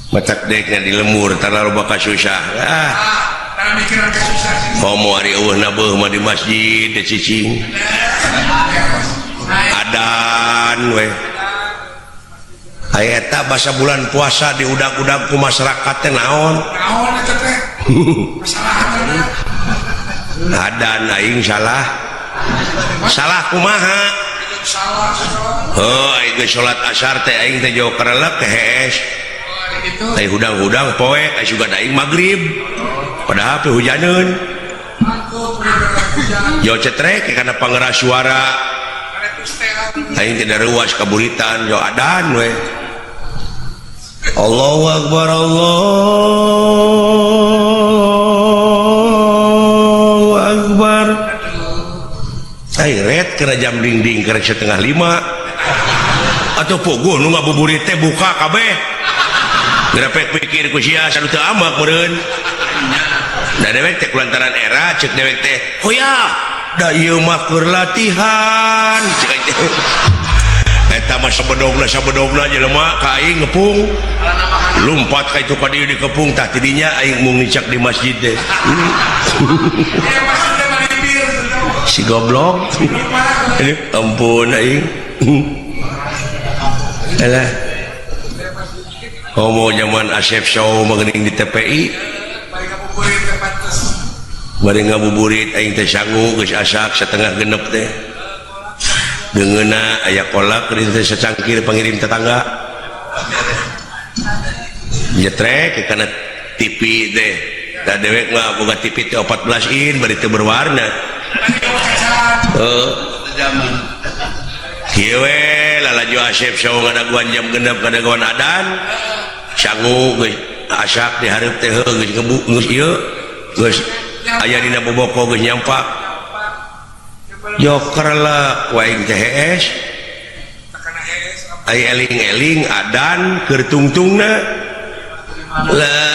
Matak dekna di lembur terlalu bakal susah. Ah, komo ari eueuh nabeuh mah di masjid teh cicing. Adan we. Aya eta basa bulan puasa diudag-udag ku masyarakat teh naon? Naon eta teh? Masalahan. Adan aing salah. Salah kumaha? Salah, salah. Heuh, aing geus salat asar teh aing teh jauh karelek teh hees. Gitu. Teh hudang-hudang poe aya sugan aing magrib. Padahal teh hujaneun. Yo cetrek karena pangeras suara. Aing tidak ruas kaburitan yo adan we. Allahu akbar, Allahu akbar. Ai ret kena jam dingding kerek 4.30. Atau puguh nu ngabuburit teh buka kabeh. Gerepek pikir ku sia sadu teu amak meureun. Da dewek teh kulantaran era cek dewek teh, "Hoya, da ieu mah keur latihan." Cek aing teh. Eta mah sabedogna sabedogna jelema ka aing ngepung. Lumpat ka itu ka dieu dikepung tah tidinya aing mung ngicak di masjid teh. Si goblok. Ini ampun aing. Alah. Homo zaman Asep Show mah geuning di TPI. Bari ngabuburit aing teh sangu geus asak 5.30 teh. Deungeunna aya kolak geuning teh sacangkir pangirim tetangga. Nyetrek kana TV teh. Da dewek mah boga TV teh 14 in bari teu berwarna. Heuh. Kieu we lalajo Asep Show ngadaguan jam 6 ngadaguan adan. Sangu geus asak di hareup teh heuh geus ngebu geus ieu geus aya dina boboko geus nyampak. Joker lah ku aing teh hees. Ai eling-eling adan keur tungtungna. La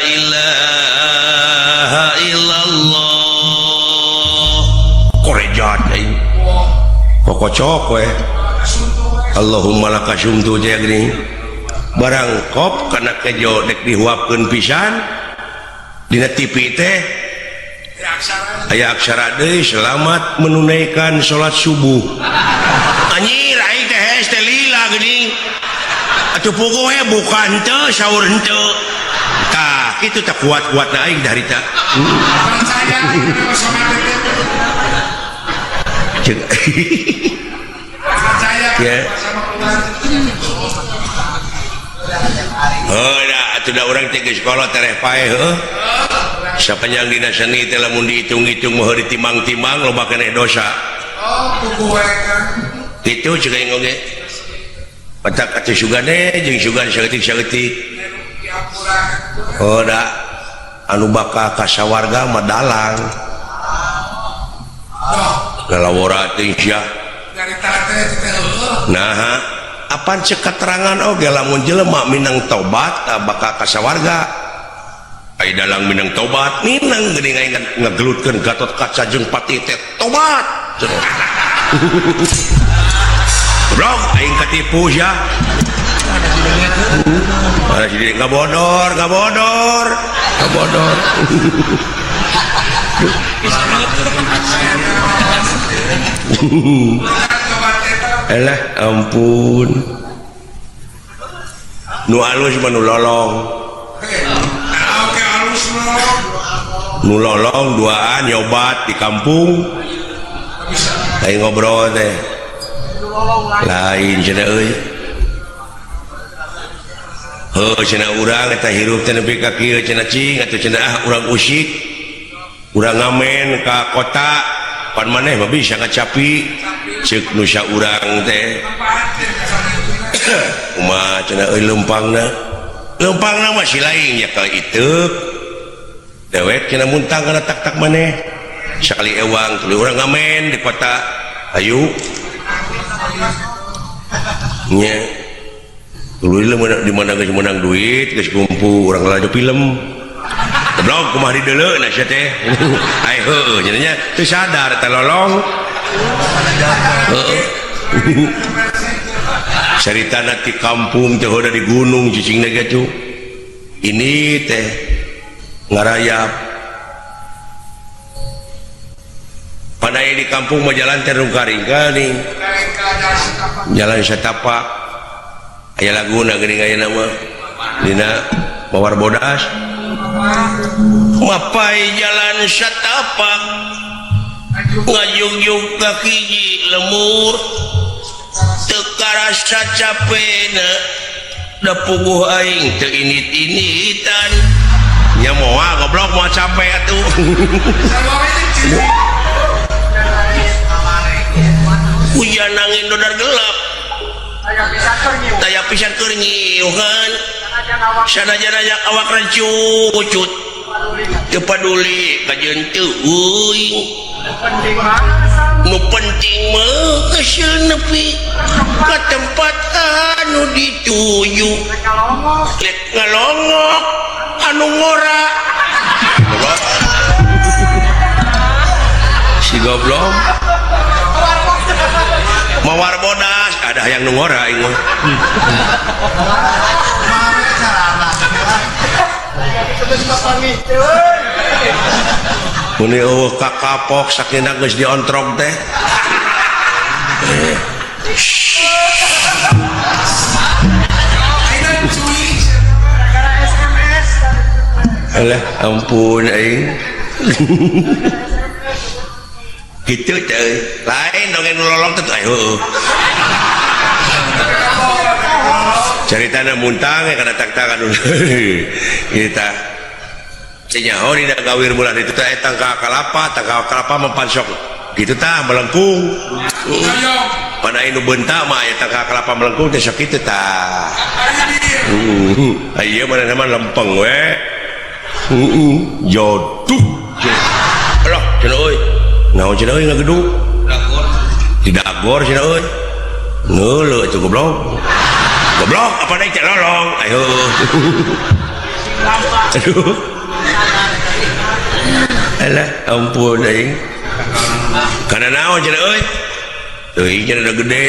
ilaha illallah. Korejat aing. Kokocok we. Allahumma laka sumtu teh geuning. Barang kop kana kejo dek dihuapkeun pisan. Dina TV teh aya aksara deui, selamat menunaikan salat subuh. Anjir aing teh hees teh lila geuning. Atuh puguh we buka henteu sahur henteu. Tah kitu teh kuat-kuatna aing harita. Percaya Cek. Percaya. Ya. Sama keluarga. Heuh da atuh da urang teh geus kolot tereh paeh heuh. Sapanjang dina seni teh lamun dihitung-hitung mah ditimang-timang loba keneh dosa. Oh, puguh we kan. Kitu cek aing oge. Patak atuh sugane jeung sugan saeutik-saeutik. Oh da anu bakal ka sawarga mah dalang. Lalawora teh sia. Nyarita teh teh heueuh. Nah, apan cek keterangan oge lamun jelema minang tobat tah bakal ka sawarga. Ai dalang minang tobat minang geuning aing ngagelutkeun Gatot Kaca jeung Patih teh tobat. Goblok aing katipu sia. Ada si Dede ngabodor, ngabodor, ngabodor. Elah ampun. Nu alus mah nu lolong. Oke alus lolong. Nu lolong duaan nyobat di kampung. Aing ngobrol teh. Lain cenah euy. Heuh cenah urang eta hirup teh nepi ka kieu cenah cing atuh cenah ah urang usik. Urang ngamen ka kota pan maneh mah bisa ngacapi ceuk nu saurang teh. Kumaha cenah euy leumpangna? Leumpangna mah si lain nya ka iteuk. Dewek cenah muntang kana tak-tak maneh. Sakali ewang tuluy urang ngamen di kota. Ayu. Nya. Tuluy di mana geus menang duit, geus kumpul urang lalajo film. Goblok kumaha dideuleu na sia teh. Ai heueuh nya nya teu sadar teh lolong. Heeh. Caritana ti kampung teh di gunung cicingna ge ini teh ngarayap. Padahal di kampung mah jalan teh rungkaring-karing. Jalan setapak. Aya laguna geuning ayeuna mah. Dina Mawar Bodas. Mapai jalan setapak. Ngajugjug ka hiji lemur. Teu karasa capena. Da puguh aing teu init-initan. Nya moal goblok moal capek atuh. Hujan angin dodar gelap. Taya pisan keur nyiuhan. Sanajan awak rancucut. Teu paduli kajeun teu euing. Nu penting mah geus nepi ka tempat anu dituju. Lek ngalongok anu ngora. Si goblok. Mawar bodas ada yang nu ngora aing mah. Mun eueuh kakapok sakina geus diontrog teh. Alah ampun aing. Kitu teh lain dongeng nu lolong teh heueuh. Caritana muntang kana tak-takan kita. Nyaho dina gawir bulan itu teh tangka kalapa, tangka kalapa mempansok gitu tah melengkung. Pada inu bentak mah aya tangka kalapa melengkung teh sok kitu tah. Ieu mana mah lempeng we. Joduh. Alah cenah euy. Naon cenah euy ngagedug? Di dagor cenah euy. Ngeuleuh atuh goblok. Goblok apa deui teh lolong. Ayo. Aduh. Alah ampun aing. Kana naon cenah euy? Teuing cenah da gede.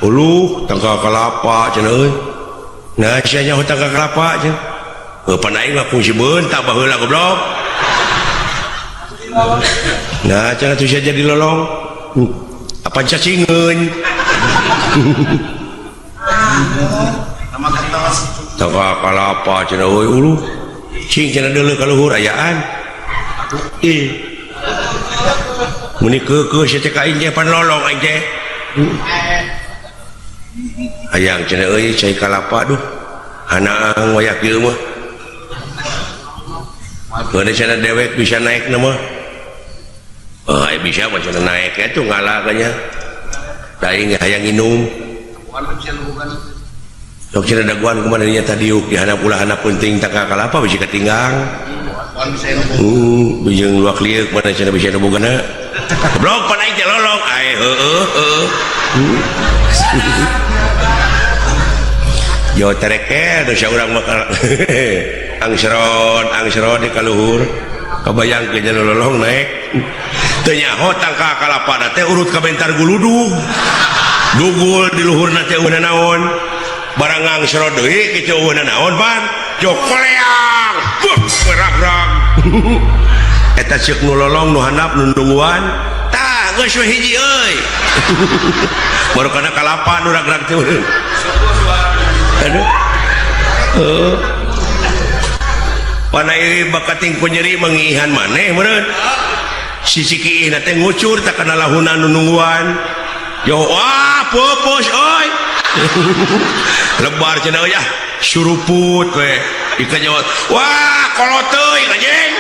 Uluh tangka kalapa cenah euy. Nah sia nyaho tangka kalapa cenah. Heuh pan aing mah kungsi beuntak baheula goblok. Nah cenah tuh sia jadi lolong. Apa cacingeun? Tangka kalapa cenah euy uluh. Cing cenah deuleu ka luhur ayaan. Ih. Meni keukeuh sia teh ka aing teh pan lolong aing teh. Hayang cenah euy cai kalapa duh. Hanaang wayak ieu mah. Geus cenah dewek bisa naik na mah. Oh, aya bisa mah cenah naik atuh ngala nya. Da aing hayang nginum. Sok cenah daguan kumaha nya tadiuk di handap ulah handap penting tangka kalapa bisi katinggang. Bijeng luak liuk mana cenah bisa nubugana. Goblok pan aing teh lolong. Ae heueuh heueuh. Yo terekel dosa urang mah angsrod di kaluhur. Kabayang ke jalan lolong naik. Teu nyaho tangka kalapa teh urut ka bentar guludug. Dugul di luhurna teh eueuh naon. Barang angsrod deui kitu eueuh naon pan. Jok koleang. Buh rag-rag. Eta ceuk nu lolong nu handap nu nungguan. Tah geus we hiji euy. Baru kana kalapa nu rag-rag teh. Aduh. Heuh. Pana ieu bakating ku nyeri mangihan maneh meureun. Sisi kiihna teh ngucur tak kana lahuna nu nungguan. Yo wah pupus euy. Lebar cenah euy ah suruput we. Ikan jawab, wah kolot teuing anjing.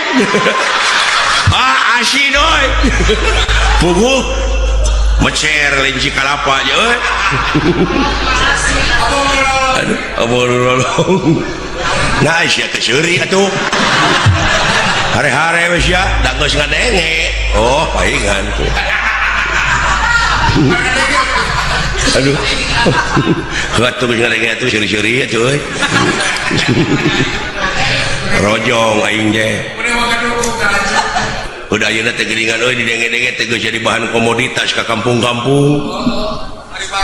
Ah asin euy. Puguh mecer lenci kalapa aja euy. Aduh, abon lolong. Nah, sia teh seuri atuh. Hare-hare we sia, da geus ngadenge. Oh, paingan tuh. Aduh. Atuh geus ngadenge atuh seuri-seuri atuh euy. Rojong aing teh. Udah ayeuna teh geuningan euy didenge-denge teh geus jadi bahan komoditas ka kampung-kampung.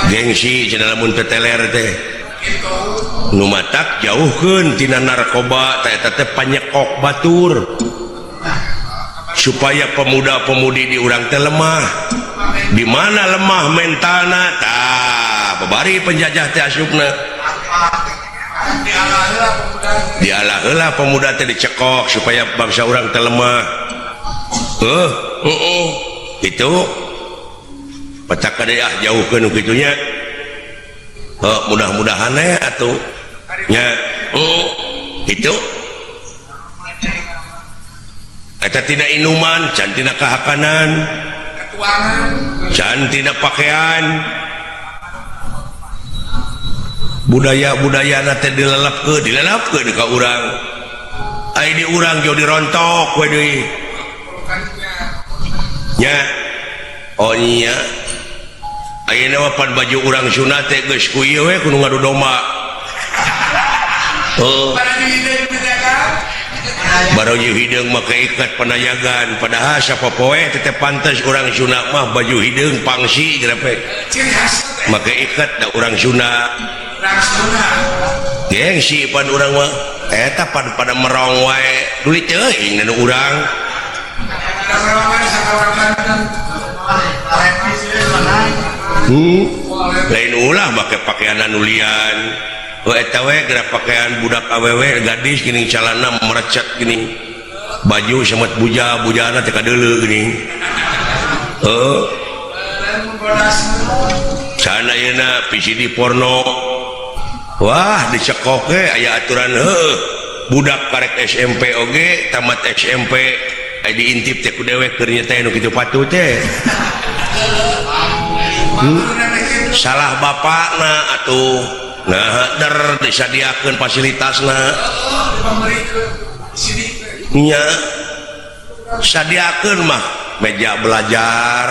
Gengsi cenah lamun teu teler teh. Nu matak jauhkeun tina narkoba teh eta teh panyekok batur. Supaya pemuda-pemudi di urang teh lemah. Di mana lemah mentalna tah babari penjajah teh asupna. Dialah heula pemuda teh dicekok supaya bangsa urang teh lemah. Itu petak kade ah jauhkeun nu kitu nya. Mudah-mudahan we atuh nya. Itu eta tina inuman, can tina kahakanan, can tina pakaian. Budaya-budayana teh dilelepkeun ka urang. Ai di urang jauh dirontok we deui. Nya. Oh nya. Ayeuna mah pan baju urang Sunda teh geus ku ieu we kudu ngadu domba. Oh. Baru hideung make ikat panayagan padahal sapopoe teh pantes urang Sunda mah baju hideung pangsi gerepe. Make ikat da urang Sunda. Gengsi pan urang mah eta pan pada merong wae duit teuing nu urang. Lain ulah make pakaian anu lian. Eta we geura pakaian budak awewe gadis geuning calana merecet geuning. Baju samet buja bujana teh kadeuleu geuning. Heuh. Sana ayeuna VCD porno. Wah, dicekok ge aya aturan heuh. Budak karek SMP oge tamat SMP aya diintip teh ku dewek keur nya teh nu kitu patuh teh. Salah bapakna atuh. Nah, der disadiakeun fasilitasna. Nya sadiakeun mah meja belajar.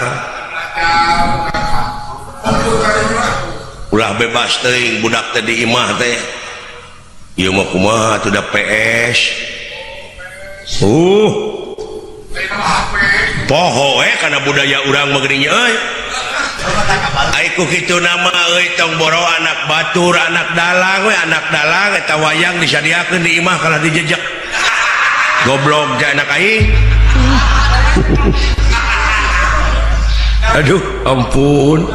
Ulah bebas teuing budak teh di imah teh. Ieu mah kumaha atuh da PS. Poho we kana budaya urang mah geuning euy. Ai ku kitu nama euy tong boro anak batur, anak dalang we, anak dalang eta wayang disadiakeun di imah kalah dijejek. Goblok teh anak aing. Aduh, ampun.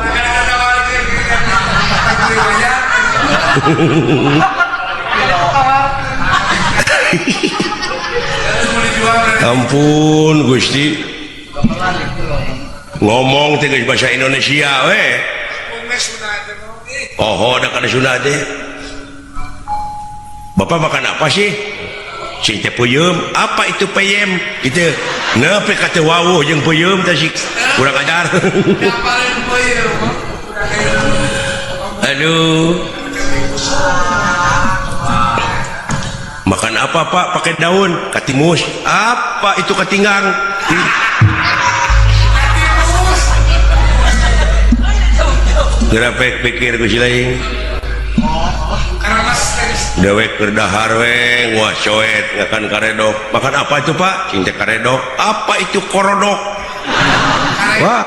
Ampun Gusti. Ngomong teh geus bahasa Indonesia we. Oh, da kana Sunda teh. Bapak makan apa sih? Sing teh peuyeum. Apa itu peyem? Gitu. Nepi ka teu wawuh jeung peuyeum teh sih. Kurang ajar. Aduh. Makan apa Pak? Pakai daun katimus. Apa itu katinggang? Gerapek pikir ku si lain. Dewek keur dahar we nguah coet ngakan karedok. Makan apa itu Pak? Cing teh karedok. Apa itu korodok? Wah.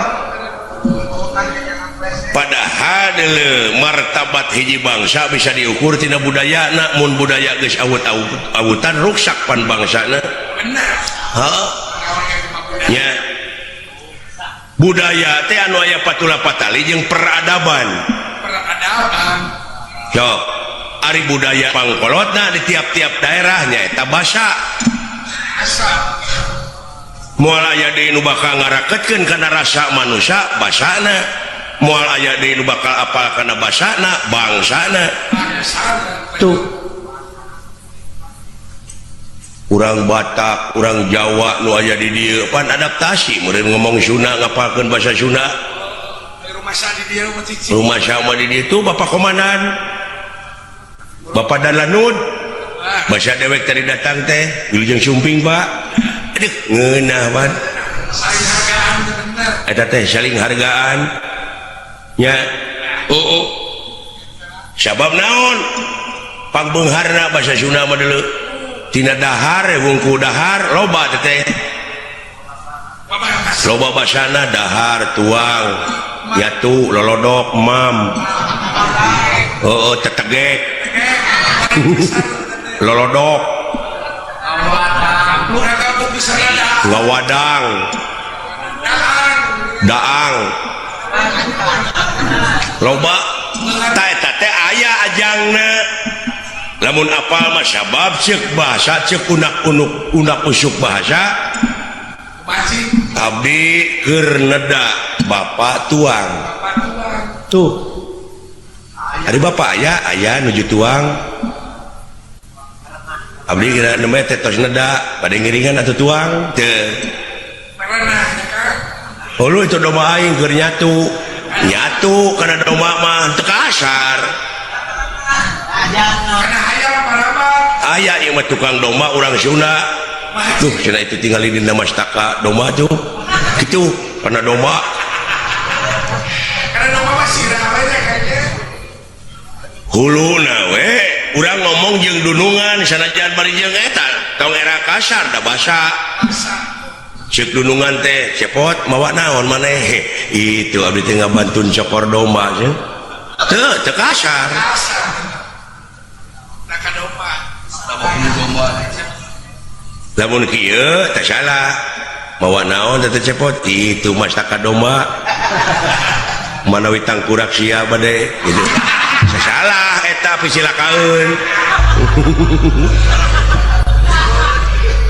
Padahal deuleu martabat hiji bangsa bisa diukur tina budayana. Mun budaya geus awut-awutan ruksak pan bangsana. Heuh. Nya. Budaya teh anu aya patula patali jeung peradaban. Peradaban. Sok, ari budaya pangkolotna di tiap-tiap daerah nyaeta basa. Moal aya deui nu bakal ngaraketkeun kana rasa manusia basana. Moal aya deui nu bakal apal kana basana bangsana. Tuh. Urang Batak, urang Jawa nu aya di dieu pan adaptasi meureun ngomong Sunda ngapalkeun bahasa Sunda. Rumah sama di dieu tuh Bapak Komandan. Bapak dan Lanud. Bahasa dewek tadi datang teh, wilujeng sumping, Pak. Aduh, ngeunah pan. Eta teh saling hargaan. Nya. Oh. Sabab naon? Pangbeungharna bahasa Sunda mah deuleu. Tina dahar wungku dahar loba teh. Loba basana dahar tuang. Yatu lolodok mam. Heeh tetegek. Lolodok. Ngawadang. Daang. Loba ta eta teh aya ajangna. Lamun apal mah sabab ceuk bahasa ceuk unak-unuk unak usuk bahasa abdi keur neda bapak tuang. Tuh. Ari bapak aya aya nuju tuang. Abdi kira nembe teh tos neda bade ngiringan atuh tuang teu. Hulu itu domba aing keur nyatu. Nyatu kana domba mah teu kasar. Aya ieu mah tukang domba urang Sunda. Tuh cenah itu tinggal di mastaka domba tuh. Kitu kana domba. Kana domba mah sirah we kayaknya. Huluna we urang ngomong jeung dunungan sanajan bari jeung eta tong era kasar da basa. Ceuk dunungan teh cepot mawa naon maneh. Itu abdi teh ngabantun cokor domba cenah. Teu teu kasar. Lamun kieu teh salah. Mawa naon teh cepot itu mastaka domba. Manawi tangkurak sia bade gitu. Salah eta pisilakaeun.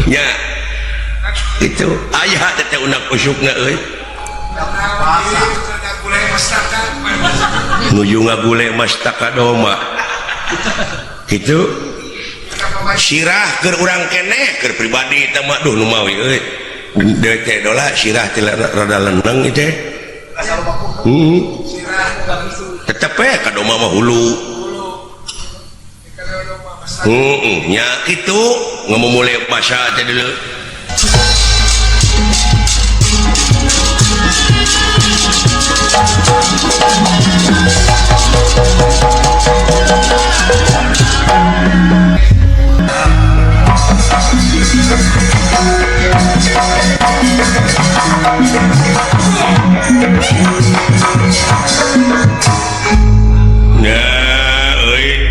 Nya. Itu aya teh unak usukna euy. Nuju ngagule mastaka domba. Kitu. Sirah keur urang keneh keur pribadi eta mah duh nu mawi euy. Deui teh dola sirah teh rada leneng ieu teh. Tetep we ka domba mah hulu. Heeh, nya kitu ngamumule basa teh deuleu. Nah, euy.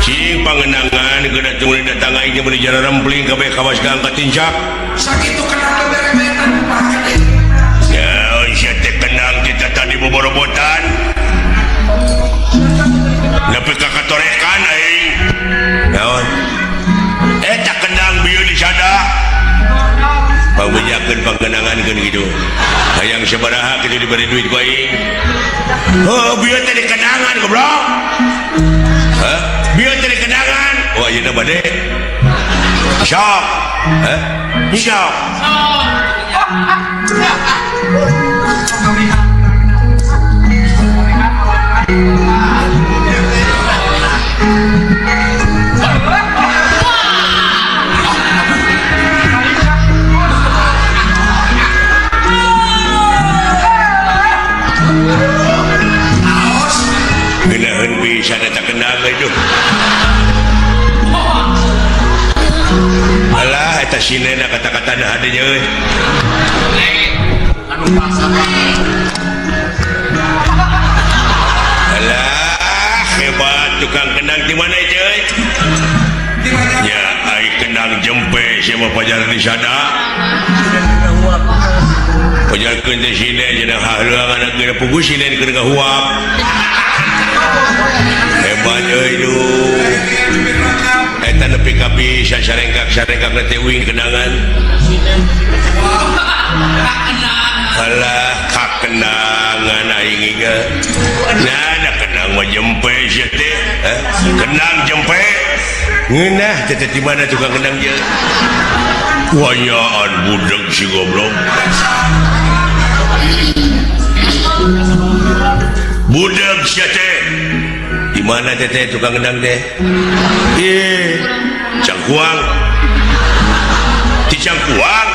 Cing pangenangan geuna tunggu datang aing meuli jara rempling kabeh kawas ka angkat tincak. Sakitu kenang berebetan kumaha teh. Ya, euy sia teh kenang kita tadi boborobotan. Nepi ka katorekan aing. Naon? Eta kendang bieu di sada. Pangbejakeun pangenangan keun kitu. Hayang sabaraha kitu diberi duit ku aing. Oh, bieu teh di kendangan goblok. Hah? Bieu teh di kendangan. Oh, ayeuna bade. Sok. Hah? Sok. Geunaheun pisan eta kendang euy duh. Alah eta sinena kata-katana hade euy. Alah hebat tukang kendang di mana itu euy? Ya ai kendang jempe sia mah pajar di sada. Pajarkeun teh sinen cenah hareung anak geura puguh sinen keur ngahuap. Hebat euy duh. Eta nepi ka bisa sarengkak-sarengkak teh uing kendangan. Alah kakendangan aing ieu. Nah, da kendang mah jempe sia teh. Kendang jempe. Ngeunah teh teh di mana tukang kendang ieu? Wayaan budeg si goblok. Budeg sia teh. Di mana teh teh tukang kendang teh? Ih, Cangkuang. Di Cangkuang.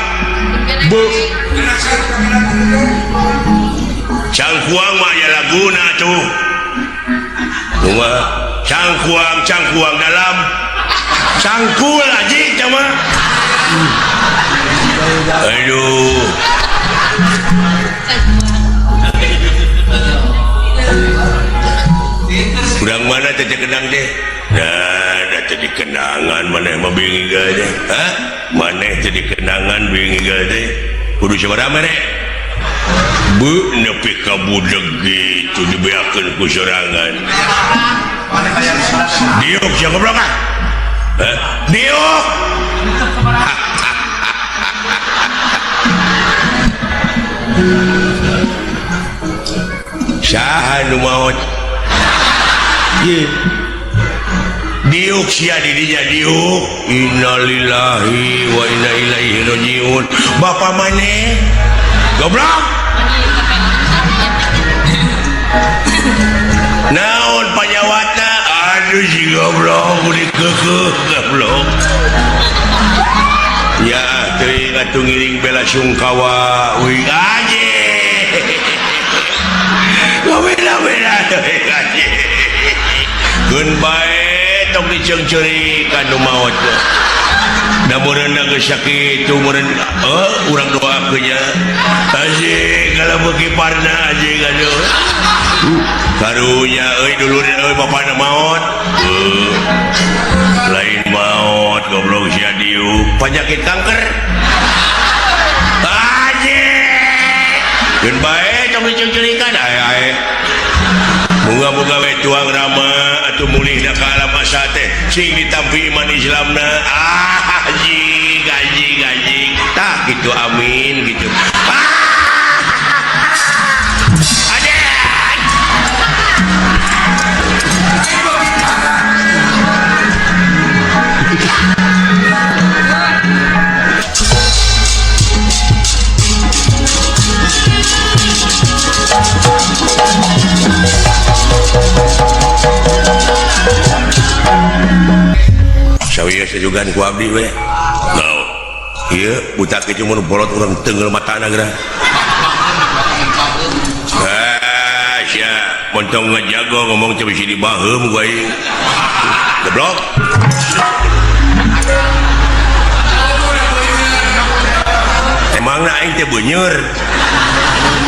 Bu. Cangkuang mah aya laguna tuh. Kumaha? Cangkuang, cangkuang dalam. Cangkul aji teh mah. Aduh. teh kendang teh. Nah, da teh dikenangan maneh mah bingung teh. Hah? Maneh teh dikenangan bingung teh. Kudu sabaraha mere? Bu nepi ka budeg gitu dibeakeun ku sorangan. Diuk sia goblok ah. Hah? Diuk. Saha nu maot? Ye. Diuk sia di dinya diuk. Innalillahi wa inna ilaihi rajiun. Bapa maneh? Goblok. Naon panyawatna? Aduh si goblok budi keukeuh goblok. Ya teuing atuh ngiring bela sungkawa uing anjing. Beda-beda teuing anjing. Keun bae tong diceungceurikan nu maot. Da meureunna geus sakitu meureun urang doakeun nya. Anjing kalau beuki parna anjing aduh. Karunya euy dulur euy bapana maot. Lain maot goblok sia diuk penyakit kanker. Anjing. Keun bae tong diceungceurikan ae ae. Moga-moga we tuang rama atuh mulihna ka alam asa teh sing ditampi iman Islamna. Ah anjing anjing anjing. Tah kitu amin gitu. Ah! Sawieu sejugan ku abdi we. Naon? Ieu buta kitu mun bolot urang teunggeul matana geura. Ah, sia montong ngajago ngomong teh bisi dibaheum ku aing. Goblok. Emangna aing teh beuneur.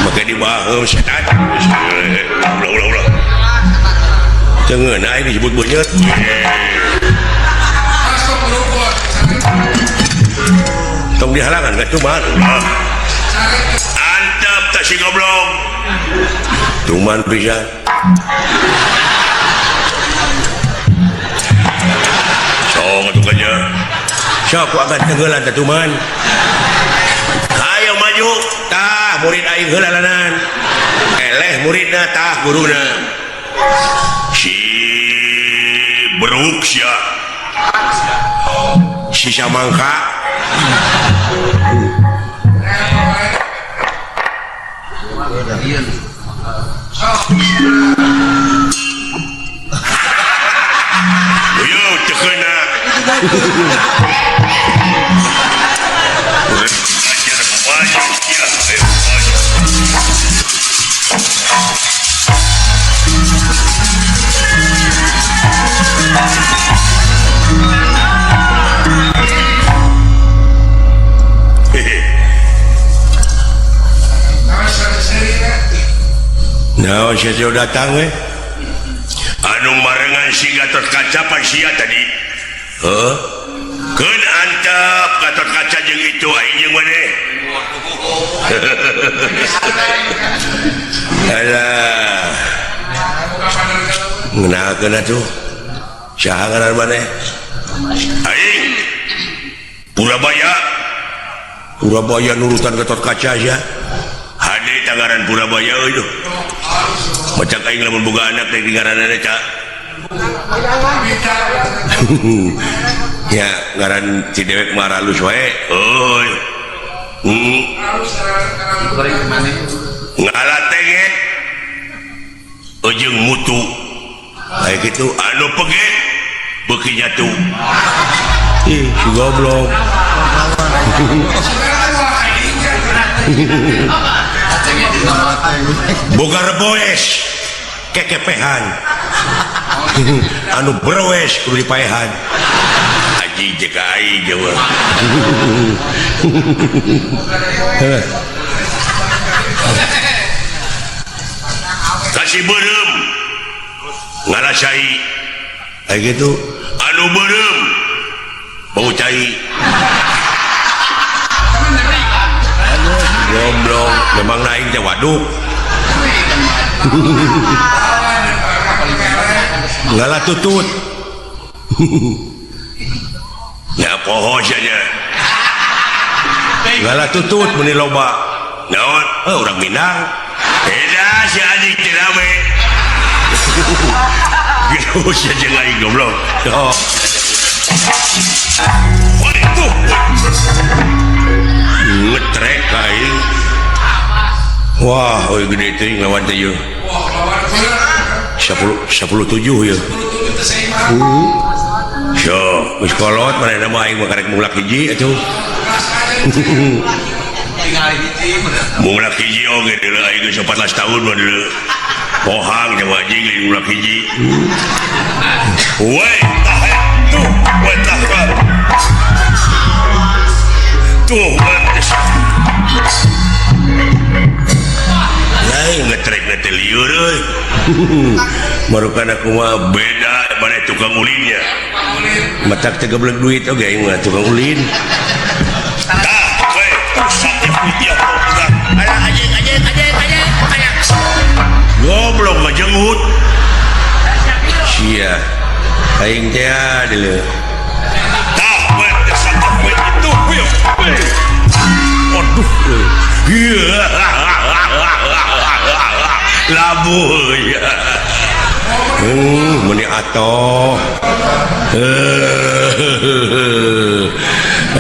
Make dibaheum setan. Ulah ulah ulah. Teungeun aing disebut beuneur. Tong dihalangan gak cuman. Antep tak si goblok. Cuman bisa. Song atuh kanya. Sok akan tenggelan teh cuman. Ayo maju. Tah murid aing heula lanan. Eleh muridna tah guruna. Si beruk sia. Si samangka. Yo tekena. Ajar maju sia. Ayo maju. Nah, saya datang we. Anu marengan si Gatot Kaca pan sia tadi. Heuh. Keun antep Gatot Kaca jeung itu aing jeung maneh. Alah. Ngeunahkeun atuh. Saha ngaran maneh? Aing. Purabaya. Purabaya nurutan Gatot Kaca sia. Hade tangaran Purabaya euy duh. Macak aing lamun boga anak teh ngaranna ca. Ya ngaran si dewek mah halus wae. Euy. Ngalatenget ujung mutu. Kayak gitu anu peget beuki nyatu. Ih, si goblok. Boga reboes kekepehan. Anu berwes kudu dipaehan. Haji jeung aing jeung. Kasih beureum ngarasai. Kayak gitu anu beureum bau cai. Goblok, memang naik teh waduk. Ngalah tutut. Ya poho sia. Ngalah tutut meuni loba. Naon? Urang Minang. Eda si anjing teh rame. Gitu sia jeung aing goblok. Oh. Waduh. Ngetrek aing. Wah, euy gede teuing lawan teh ieu. 10 17 ya. So, geus kolot manehna mah aing mah karek mulak hiji atuh. Mulak hiji oge deuleu aing geus 14 tahun mah deuleu. Pohang jeung anjing lain mulak hiji. Woi, tah tuh, woi tah. Tuh, lain ngetrek teh lieur euy. Marukan aku mah beda mana tukang ulinnya. Matak teh geblek duit oge aing mah tukang ulin. Tah, we, sakit ya pegang. Alah anjing anjing anjing anjing. Goblok ngajengut. Sia. Aing teh deuleu. Tah, we, sakit we itu. Aduh. Labuh ya. Meni atoh.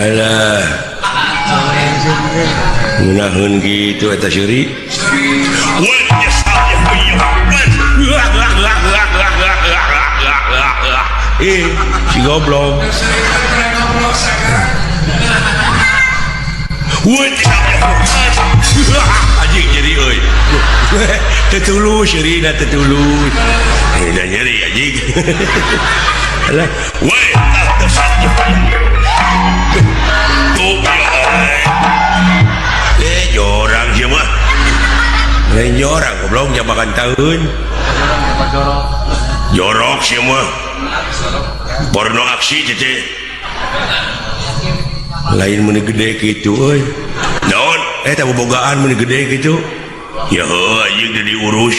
Alah. Ngeunaheun kitu eta seuri. Si goblok. Anjing nyeri euy. Teu tulus seurina teu tulus. Da nyeri anjing. Alah, we jorang sia mah. Lain jorang goblok jabakan taeun. Jorok sia mah. Porno aksi teh. Lain meuni gede kitu euy. Naon? Eta bobogaan meuni gede kitu. Ya heuh anjing teu diurus.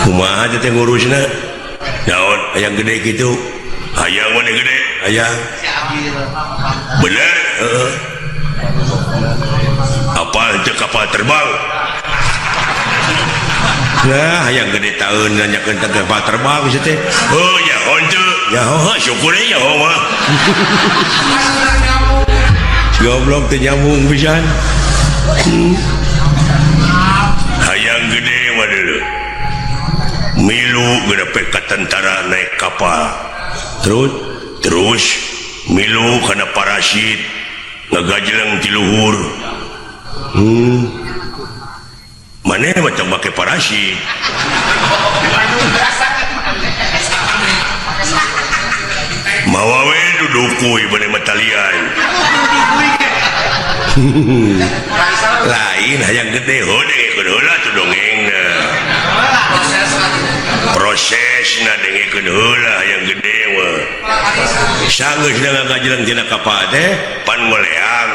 Kumaha teh ngurusna? Naon hayang gede kitu? Hayang meuni gede, hayang. Bener? Heeh. Apal teu kapal terbang? Nah, hayang gede taeun nanyakeun teh kapal terbang sia teh. Heuh nyaho teu? Nyaho, syukur we nyaho mah. Goblok teu nyambung pisan. Hayang gede mah deuleu. Milu gede ka tentara naik kapal. Terus milu kana parasit ngagajleng ti luhur. Maneh mah tong make parasit. Mawa we dudukuy bade matalian. Lain hayang gede heuh dengekeun heula tuh dongengna. Prosesna dengekeun heula hayang gede mah. Sanggeus ngagajleng tina kapal teh pan ngoleang.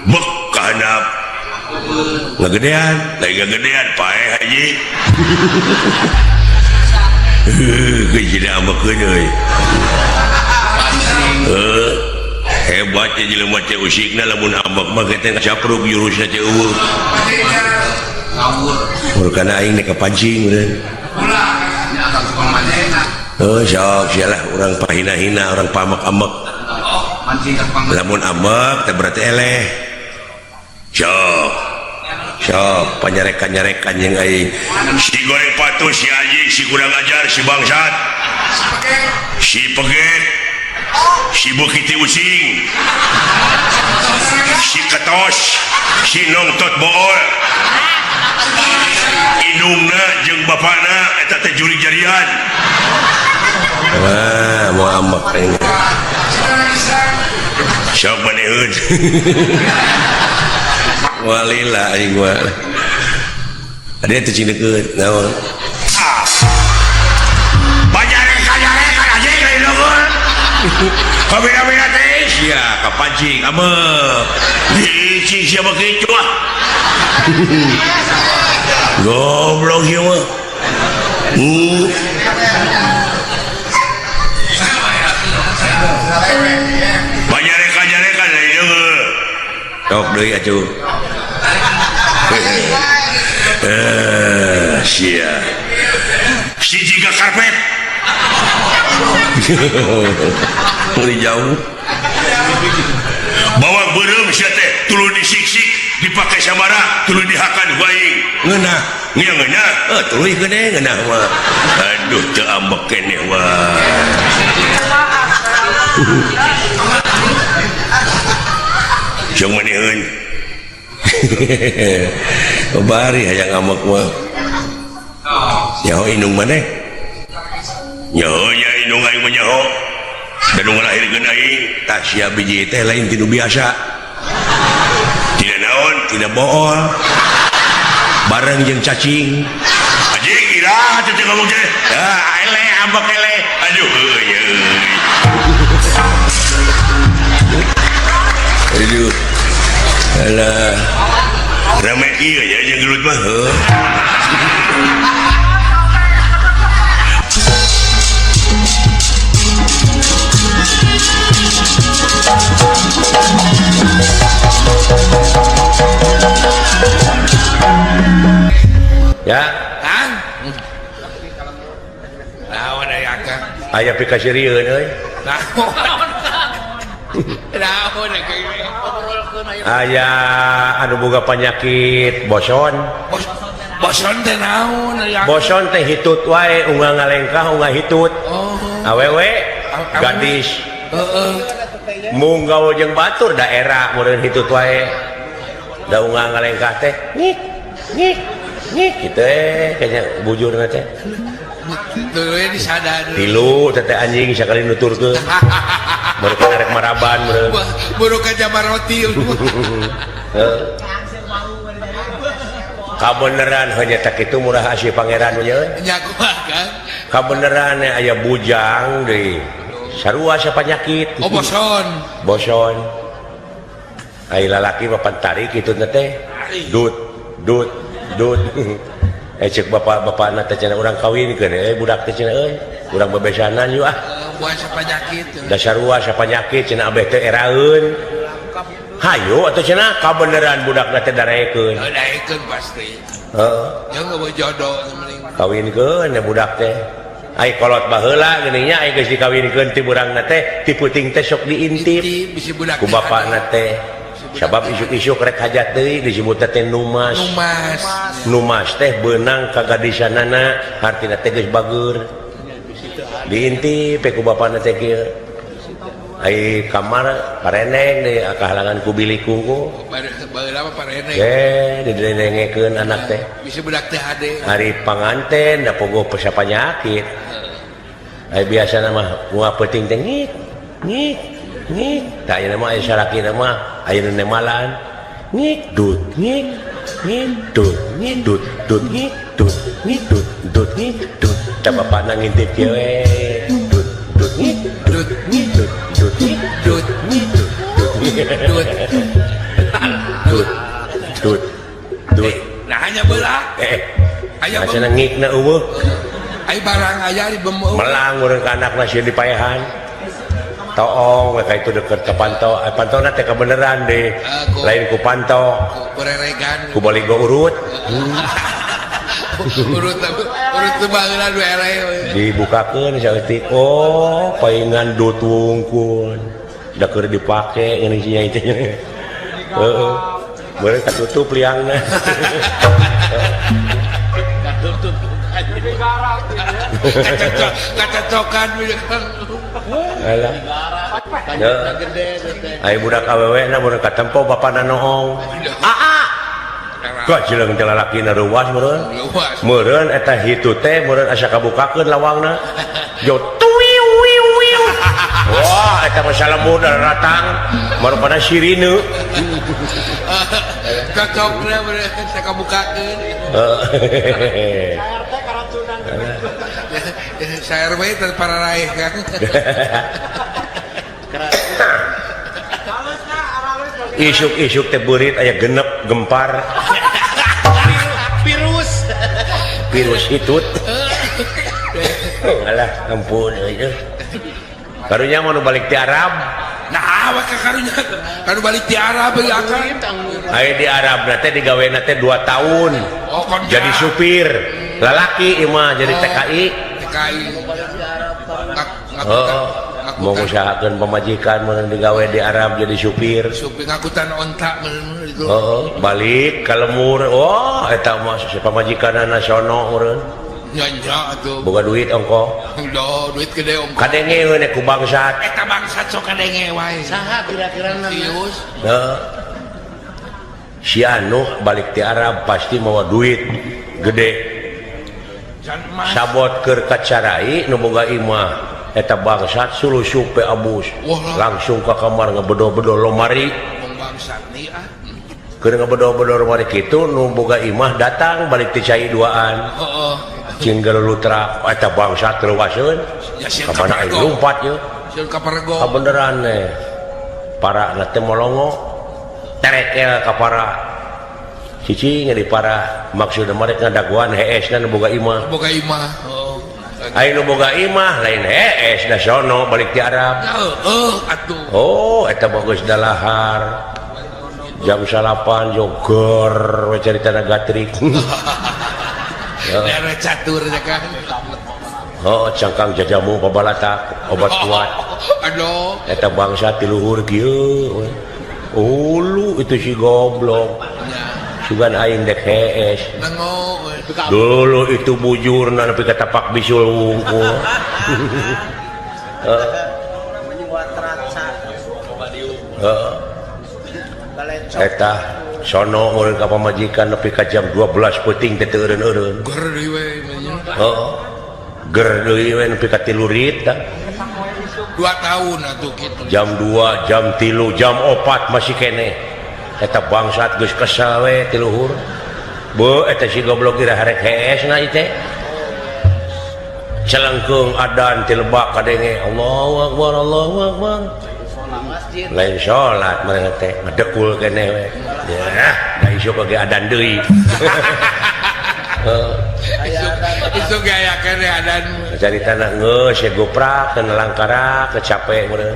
Bek ka handap. Ngagedean, lain ngagedean paeh haji. Heuh, geus amekeun euy. Hebat ya jelema teh usikna lamun ambek mah teh capruk jurusna teh eueuh. Ngawur. Murkana aing nek kapancing meureun. Ulah nya akang tukang mancing. Heuh sok sia lah urang pahina-hina urang pamak-amek. Mancing ka tukang. Lamun ambek teh berarti eleh. Sok. Sok panyarekan-nyarekan jeung aing. Si goreng patuh si anjing si kurang ajar si bangsat. Si peget. Si bukiti using. Si ketos, si nongtot bool. Indungna jeung bapana eta teh jurig jarian. Wah, mau ambek aing. Sok maneun. Walila aing mah. Ada teh cing deukeut naon? Kamera-mera teh sia kapancing ambek. Licin sia mah kitu ah. Goblok ieu mah. Banjareka-jareka deui deungeul. Tok deui atuh. Sia. Si jiga karpet. Mulai jauh. Bawa beureum sia teh tuluy disiksik dipake samara tuluy dihakan ku aing. Ngeunah, ngeunah. Tuluy gede ngeunah mah. Aduh teu ambek keneh wah. Jeung maneun. Bari hayang ambek mah. Nyaho indung maneh? Nyaho nya indung aing mah nyaho. Da nu ngalahirkeun aing tah sia biji teh lain ti nu biasa. Tidak naon, tidak bool. Bareng jeung cacing. Anjing iraha teh ngomong teh. Ah, eleh ambek eleh. Aduh euy euy. Aduh. Alah. Rame ieu nya jeung gelut mah heuh. Ya, Kang. Naon aya Kang? Aya pikasirieun euy. Naon? Naon Aya anu boga penyakit boson. Boson teh naon aya? Boson teh hitut wae unggal ngalengkah unggal hitut. Oh. Awewe gadis. Heeh. Mung gaul jeung batur daerah meureun hitut wae. Da unggal ngalengkah teh ngik ngik ngik kitu kayaknya bujurna teh. Tuluy disadar. Tilu teh anjing sakali nuturkeun. Meureun rek maraban meureun. Buru ka Jamaroti. Heeh. Kabeneran hanya tak itu murah asih pangeran nya. Nya kumaha Kang? Kabeneran aya bujang deui. Sarua sapanyakit. Oh boson. Boson. Ai lalaki mah pantarik kitu teh. Dut dut dut. Cek bapak-bapakna teh cenah urang kawinkeun budak teh cenah euy. Urang bebesanan yeuh ah. Buah sapanyakit. Da sarua sapanyakit cenah abeh teh eraeun. Hayu atuh cenah kabeneran budakna teh darekeun. Daekeun pasti. Heeh. Jeung eueuh jodoh mending. Kawinkeun budak teh. Ai kolot baheula geuning nya ai geus dikawinkeun ti burangna teh ti peuting teh sok diintip. Ku bapakna teh. Sabab isuk-isuk rek hajat deui disebutna teh numas. Numas. Numas teh beunang ka gadisanana hartina teh geus bageur. Diintip ku bapakna teh kieu. Ai kamar pareneng deui kahalangan ku bilik kungku. Baheula mah pareneng. Ye, didengekeun anak teh. Bisi budak teh hade. Ari panganten da pogo panyakit. Ai biasana mah moal peuting teh ngik ngik ngik. Tah ayeuna mah aya salakina mah aya nu nemalan. Ngik dut ngik ngik dut ngik dut dut ngik dut ngik dut dut ngik dut. Tah bapakna ngintip kieu we. Dut dut ngik dut ngik dut dut ngik dut ngik dut dut dut dut dut. Nah hanya belah. Aya cenah ngikna eueuh. Ai barang aya di bemo. Melang urang ka anakna sieun dipaehan. Toong we ka itu deket ka panto. Pantona teh kabeneran deh. Lain ku panto. Ku reregan. Ku baligo urut. Urut urut teu baheula du eleh. Dibukakeun saeutik. Oh, paingan dut wungkul. Da keur dipake ngeuning si nyai teh. Heeh. Beureuh katutup liangna. Katutup. Kacocokan Alah. Ai budak awewe na mun katempo bapana noong. Aa. Kajeleng teh lalakina reuwas meureun. Meureun eta hitu teh meureun asa kabukakeun lawangna. Jo tuwiu wiu wiu. Wah, eta mah salembur datang marupana sirine. Cocokna meureun asa kabukakeun. Heeh. Saya RW teh pararaeh kan. Isuk-isuk teh beurit aya genep gempar. Virus. Virus hitut. Alah, ampun euy. Karunya mah nu balik ti Arab. Nah, awak ka karunya kan balik ti Arab ya kan. Aya di Arab na teh digawena teh 2 tahun. Oh, kon Jadi supir. Lalaki ieu mah jadi TKI. TKI. Heeh. Mau ngusahakeun pamajikan mun digawe di Arab jadi supir. Supir ngakutan onta meureun itu. Heeh, balik ka lemur. Wah, eta mah si pamajikanna sono meureun. Nya nya atuh. Boga duit ongko. Duh, duit gede ongko. Kadenge we ku bangsat. Eta bangsat sok kadenge wae. Saha kira-kira na? Sius. Heeh. Si anu balik ti Arab pasti mawa duit gede. Jan emas. Sabot keur kacarai nu boga imah. Eta bangsat sulusup pe abus. Wah. Langsung ka kamar ngebedo-bedo lomari. Wong bangsat nih ah. Keur ngebedo-bedo lomari kitu nu boga imah datang balik ti cai duaan. Heeh. Cing lutra eta bangsat leuwaseun. Ya sieun Ka mana aing kaparego. lumpat ye. Sieun kaparego. Kabeneran eh. Para na teh molongo. Terekel ka para. Cicing di para maksudna mah rek ngadaguan hees na nu boga imah. Boga imah. Heeh. Aing nu boga imah lain hees da sono balik ti Arab. Heeh atuh. Oh, eta bagus dalahar. Jam 9 joger we carita gatrik. Daerah catur ya kan. Oh, cangkang jajamu pabalatak obat kuat. Aduh. Eta bangsa ti luhur kieu we. Ulu itu si goblok. Sugan aing dek hees. Nengo we. Dulu itu bujurna nepi ka tapak bisul wungkul. Heeh. Eta sono meureun ka pamajikan nepi ka jam 12 peuting teh teu eureun-eureun. Ger deui we nya. Heeh. Ger deui we nepi ka 3 rit tah. 2 tahun atuh kitu. Jam 2, jam 3, jam 4 masih keneh. Eta bangsat geus kesel we ti luhur. Beuh eta si goblok ira harek hees na ieu teh. Celengkeung adan ti lebak kadenge Allahu akbar Allahu akbar. Lain salat mereka teh ngedekul keneh we. Ya, da isuk oge adan deui. Heeh. Isuk gaya keneh adan. Caritana geus ye goprak kana langkara kecape meureun.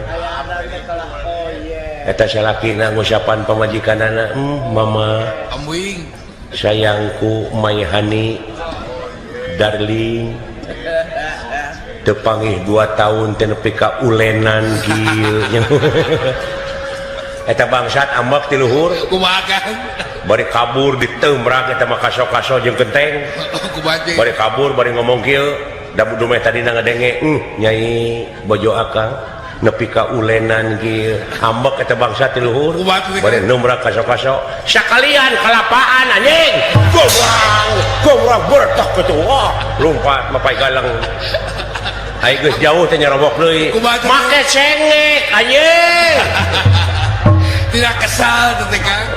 Eta salakina ngusapan pamajikanana, mama Amwing sayangku my honey darling tepangih 2 tahun teh nepi ka ulenan kieu. Eta bangsat ambek ti luhur. Kumaha kan? Bari kabur ditembrak eta mah kaso-kaso jeung kenteng. Kumaha jeung? Bari kabur bari ngomong kieu, da dumeh tadina ngadenge, nyai bojo akang nepi ka ulenan kieu. Ambek eta bangsat ti luhur. Kumaha tuh? Bari numbrak kaso-kaso. Sakalian kalapaan anjing. Gobrang, gobrang bertak kitu. Wah, lompat mapai galang. Ai geus jauh teh nyarobok deui. Kumaha teh? Make cengek anjing. Tidak kesal teh Kang.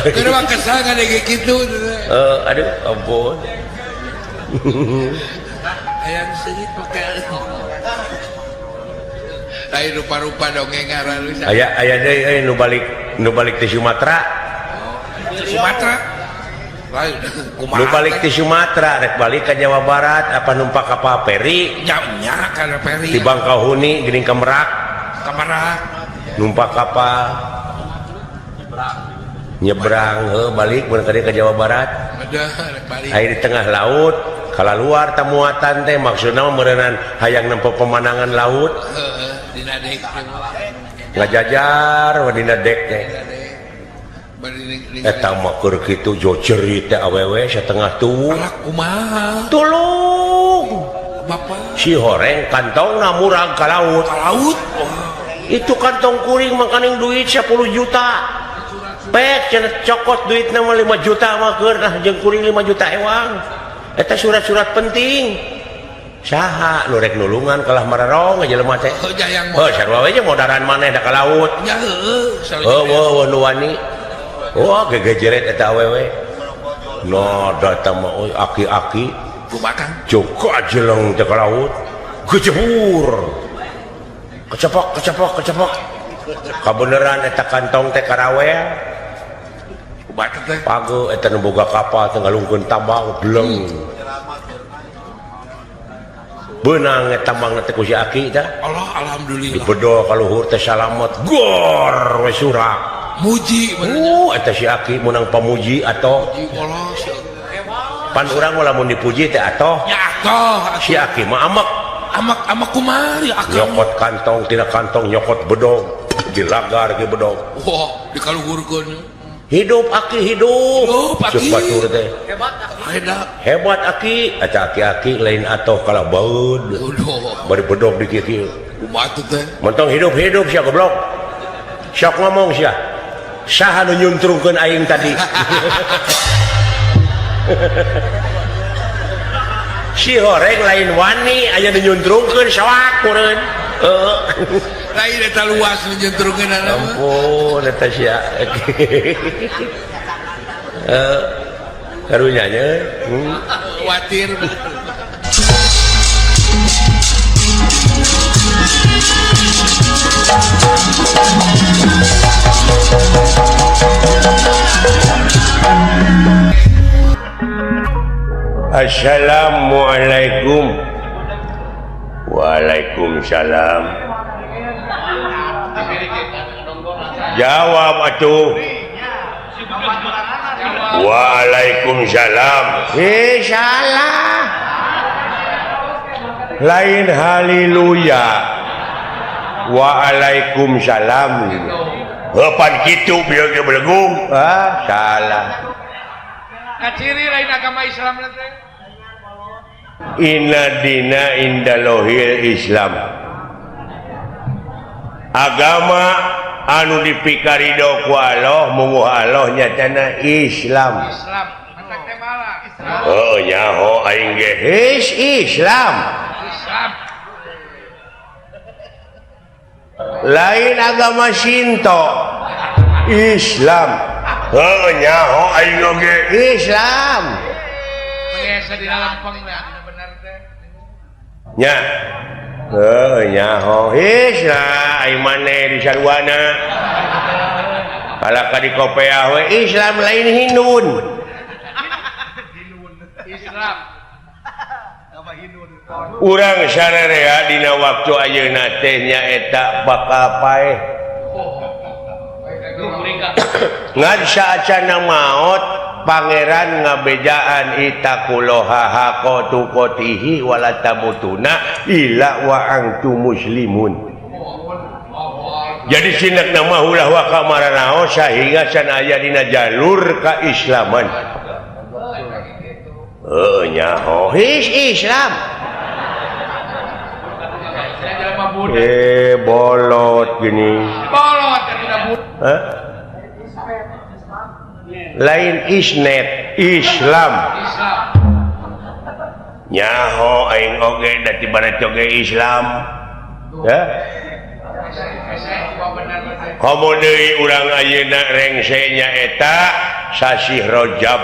Kudu mah kesal ngadenge kitu teh. Aduh, ampun. Hayang seungit make. Lain rupa-rupa dongeng ngaran. Aya aya deui euy nu balik ti Sumatera. Sumatera. Lain kumaha? Nu balik ti Sumatera rek balik ka Jawa Barat apa numpak kapal feri? Nya nya kana feri. Di Bangkahuni geuning ka Merak. Ka Merak. Numpak kapal. Nyebrang heuh balik mun ka Jawa Barat. Ada rek balik. Aya di tengah laut kalaluar tamuatan teh maksudna mah meureunnan hayang nempo pemandangan laut. Heeh, dina dek. Ngajajar we dina dek teh. Eta mah keur kitu jojerit teh awewe satengah tuwuh. Alah kumaha? Tolong. Bapak. Si horeng kantongna murag ka laut. Ka laut. Oh. Itu kantong kuring makaning duit 10 juta. Pek cenah cokot duitna mah 5 juta mah keur nah jeung kuring 5 juta ewang. Eta surat-surat penting. Saha nu rek nulungan kalah mararong jelema teh. Oh, jayang Heuh, sarua we jeung modaran maneh da ka laut. Nya heueuh, sarua. Heuh, weuh nu wani. Wah, gegejeret eta awewe. No, datang mah euy aki-aki. Kumaha Kang? Joko jeleng teh ka laut. Gejebur. Kecepok, kecepok, kecepok. Kabeneran eta kantong teh karawel. Pago eta nu boga kapal teh ngalungkeun tambang bleng. Beunang eta tambang teh ku si Aki teh. Allah alhamdulillah. Dibedol ka luhur teh salamet gor we surak. Muji eta si Aki meunang pamuji atoh. Pan urang mah lamun dipuji teh atoh. Ya atoh. Si Aki mah amek. Amek amek kumaha akang. Nyokot kantong tina kantong nyokot bedog dilagar ge bedog. Wah, dikaluhurkeun. Hidup Aki hidup. Hidup Aki. Batur teh. Hebat Aki. Hebat Aki, eta aki-aki lain atoh kalah baeud. Bari bedog di kieu-kieu. Kumaha teh? Mentong hidup-hidup sia goblok. Sok ngomong sia. Saha nu nyuntrungkeun aing tadi? Si horeng lain wani aya nu nyuntrungkeun soak meureun. Heeh. Lain eta luas nu nyuntrungkeunana mah. Ampun eta sia. Karunya nya. Kuatir. Assalamualaikum. Waalaikumsalam. Jawab atuh. Waalaikumsalam. Salah. Lain haleluya. Waalaikumsalam. Heupan kitu bieu ge belegung. Ah, salah. Kaciri lain agama Islam teh. Inna dina indalohil Islam. Agama anu dipikarido ku Allah munguh Allah nyatana Islam. Islam. Oh nyaho aing ge Islam. Islam. Lain agama Shinto. Islam. Heuh nyaho aing oge Islam. Biasa di lempeng bener teh. Nya. Heuh nyaho Islam aing maneh di sarwana. Kalaka di kopeah we Islam lain Hindun. Islam. Urang sararea dina waktu ayeuna teh nyaeta bakal paeh. Ngan saacana maot pangeran ngabejaan itaqullaha haqqa tuqatihi wala tamutuna illa wa antum muslimun. Jadi sinak nama ulah wa kamaranaos sahingga can aya dina jalur kaislaman. Heuh nyaho Islam. Bolot gini. Bolot tidak Hah? Lain isnet Islam. Nyaho aing oge da ti barat oge Islam. Ya. Komo deui urang ayeuna rengse nyaeta sasih Rajab.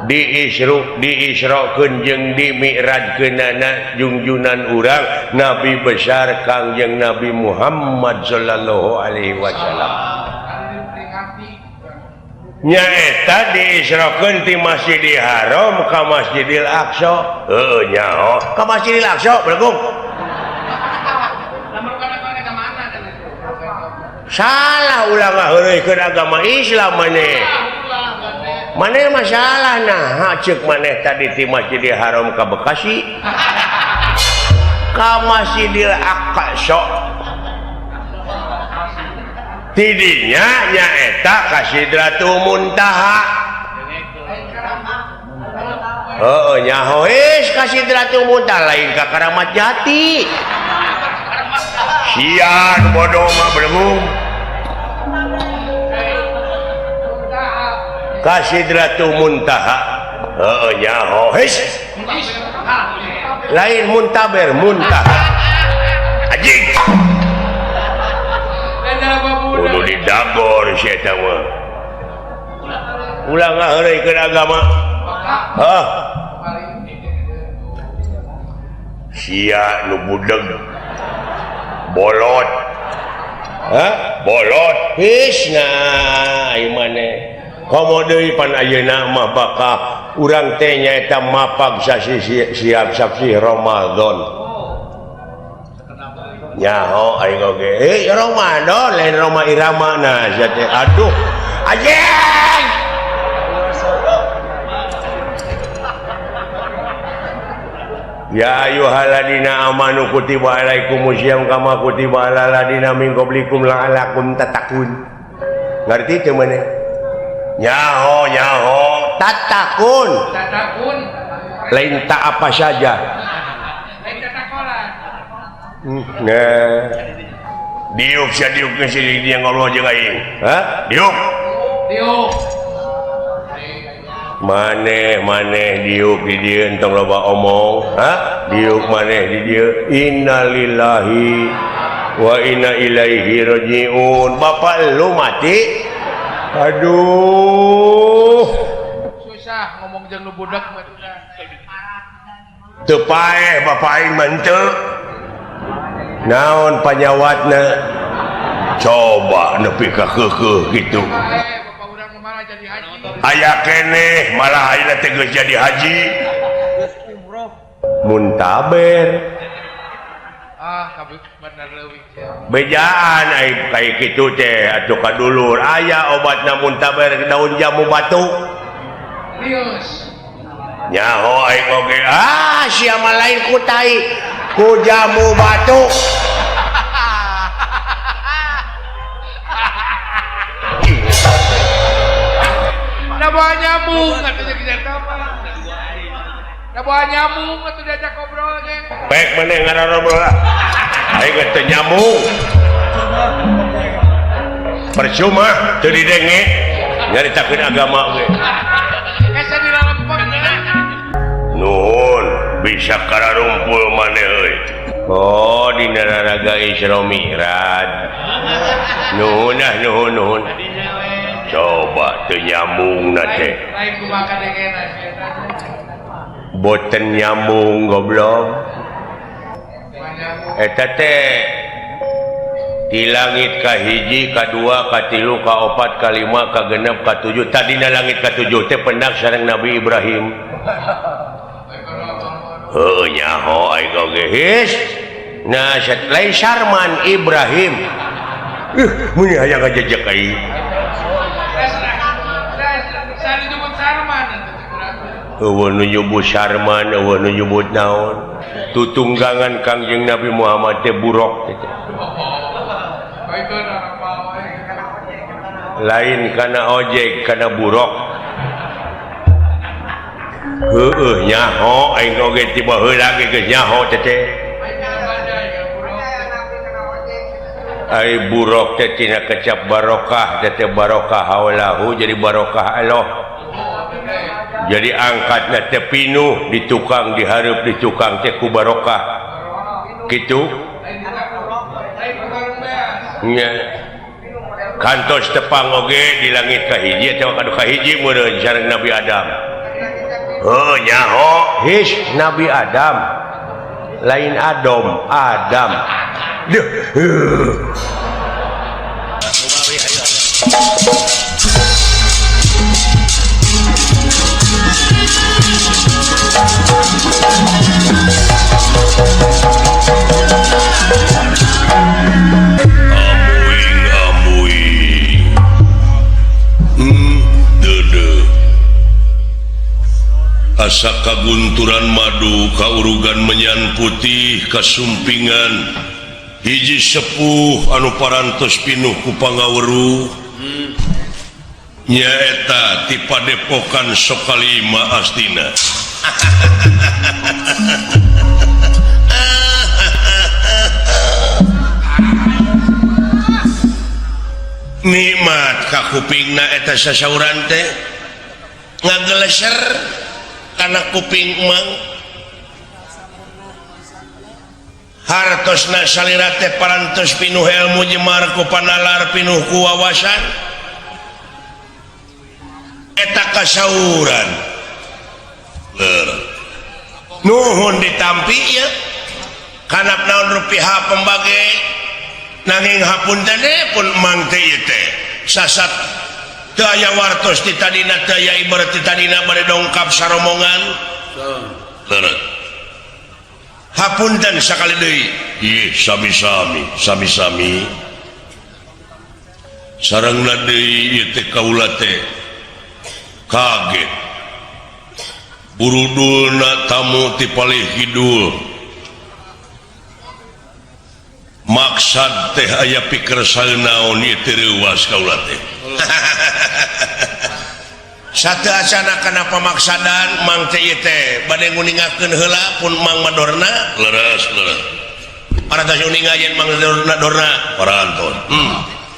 Diisrokeun jeung dimi'rajkeunana jungjunan urang Nabi besar Kangjeng Nabi Muhammad sallallahu alaihi wasallam. Nyaeta diisrokeun ti Masjidil Haram ka Masjidil Aqsa. Heuh nyaho ka Masjidil Aqsa belegung. Salah ulah ngaheureuykeun agama Islam maneh. Maneh masalah nah ceuk maneh tadi ti Masjidil Haram ka Bekasi ka Masjidil Aqsa. Tidinya nyaeta ka Sidratul Muntaha. Heuh nyaho geus ka Sidratul Muntaha lain ka Karamat Jati. Sian bodoh mah belegung. Ka Sidratul Muntaha. Heuh nyaho geus. Lain muntaber muntaha. Anjing. Kudu didagor si eta mah. Ulah ngaheureuykeun agama. Hah. Sia nu budeg. Bolot. Hah? Bolot hisna ai maneh. Komo deui pan ayeuna mah bakal urang teh nyaeta mapag sasi siap sasi Ramadan. Nyaho aing oge. Eh Ramadan lain Roma Irama nah sia teh. Aduh. Anjing. Ya ayyuhalladzina amanu kutiba alaikumusiyam kama kutiba alal ladzina min qablikum la'allakum tattaqun. Ngerti teu maneh? Nyaho nyaho tattaqun. Tattaqun. Lain tak apa saja. Lain tatakola. Nah. Diuk sia diuk geus dia ngobrol jeung aing. Hah? Diuk. Diuk. Maneh maneh diuk di dieu entong loba omong. Hah? Diuk maneh di dieu. Innalillahi wa inna ilaihi rajiun. Bapak lu mati. Aduh. Susah ngomong jeung nu budak mah. Teu paeh bapak aing mah henteu. Naon panyawatna? Coba nepi ka keukeuh kitu. Aya keneh malah ayeuna teh geus jadi haji. Muntaber. Ah, kabeh bener leuwih. Bejaan ai kaya kitu teh atuh ka dulur aya obatna muntaber daun jamu batu. Rius. Nyaho aing oge. Ah, sia mah lain ku tai ku jamu batu. Da bawa nyamuk atuh jeung eta mah. Da bawa nyamuk atuh diajak ngobrol ge. Pek maneh ngarobrol lah. Aing ge teu nyamuk. Percuma teu didenge nyaritakeun agama ge. Asa dilalempeng. Nuhun bisa kararumpul maneh euy. Oh dina raraga Isra Mi'raj. Nuhun ah nuhun nuhun. Coba teu nyambung na teh. Lain kumaha kadengena sia teh. Boten nyambung goblok. Eta teh di langit kahiji, kadua, katilu, kaopat, kalima, kagenep, katujuh. Tadina langit katujuh teh pendak sareng Nabi Ibrahim. Heuh nyaho aing oge his. Nah, lain Sarman Ibrahim. Mun hayang ngajejek aing. Eueuh nu nyebut Sarman, eueuh nu nyebut naon. Tutunggangan Kangjeng Nabi Muhammad teh buruk teh. Lain kana ojek, kana buruk. Heueuh nyaho aing oge ti baheula ge geus nyaho teh teh. Ai buruk teh tina kecap barokah, teh teh barokah haulahu jadi barokah Allah. Jadi angkatna teh pinuh di tukang dihareup di tukang teh ku barokah. Kitu. Nya. Kantos tepang oge di langit kahiji atawa kadu kahiji meureun sareng Nabi Adam. Heuh nyaho his Nabi Adam. Lain Adom, Adam. Duh. Amuing amuing. Dede. Asa kagunturan madu kaurugan menyan putih kasumpingan hiji sepuh anu parantos pinuh ku pangaweruh nyaeta ti padepokan Sokalima Astina. Nikmat ka kupingna eta sasauran teh ngageleser kana kuping mang hartosna salira teh parantos pinuh ilmu jemar ku panalar pinuh ku wawasan eta kasauran nuhun ditampi ya kanap naon rupiah pembage Nanging hapunten pun mang teh ieu teh sasat teu aya wartos ti tadina teu aya ibarat ti tadina bade dongkap saromongan. Leres. Hapunten sakali deui. Ih, sami-sami, sami-sami. Sarengna deui ieu teh kaula teh kaget. Burudulna tamu ti palih kidul. Maksad teh aya pikersa naon ieu teh reuwas kaula teh. Sateuacana kana pamaksadan mang teh ieu teh bade nguningakeun heula pun Mang Madorna. Leres, leres. Parantos uninga yen Mang Madorna dorna parantos.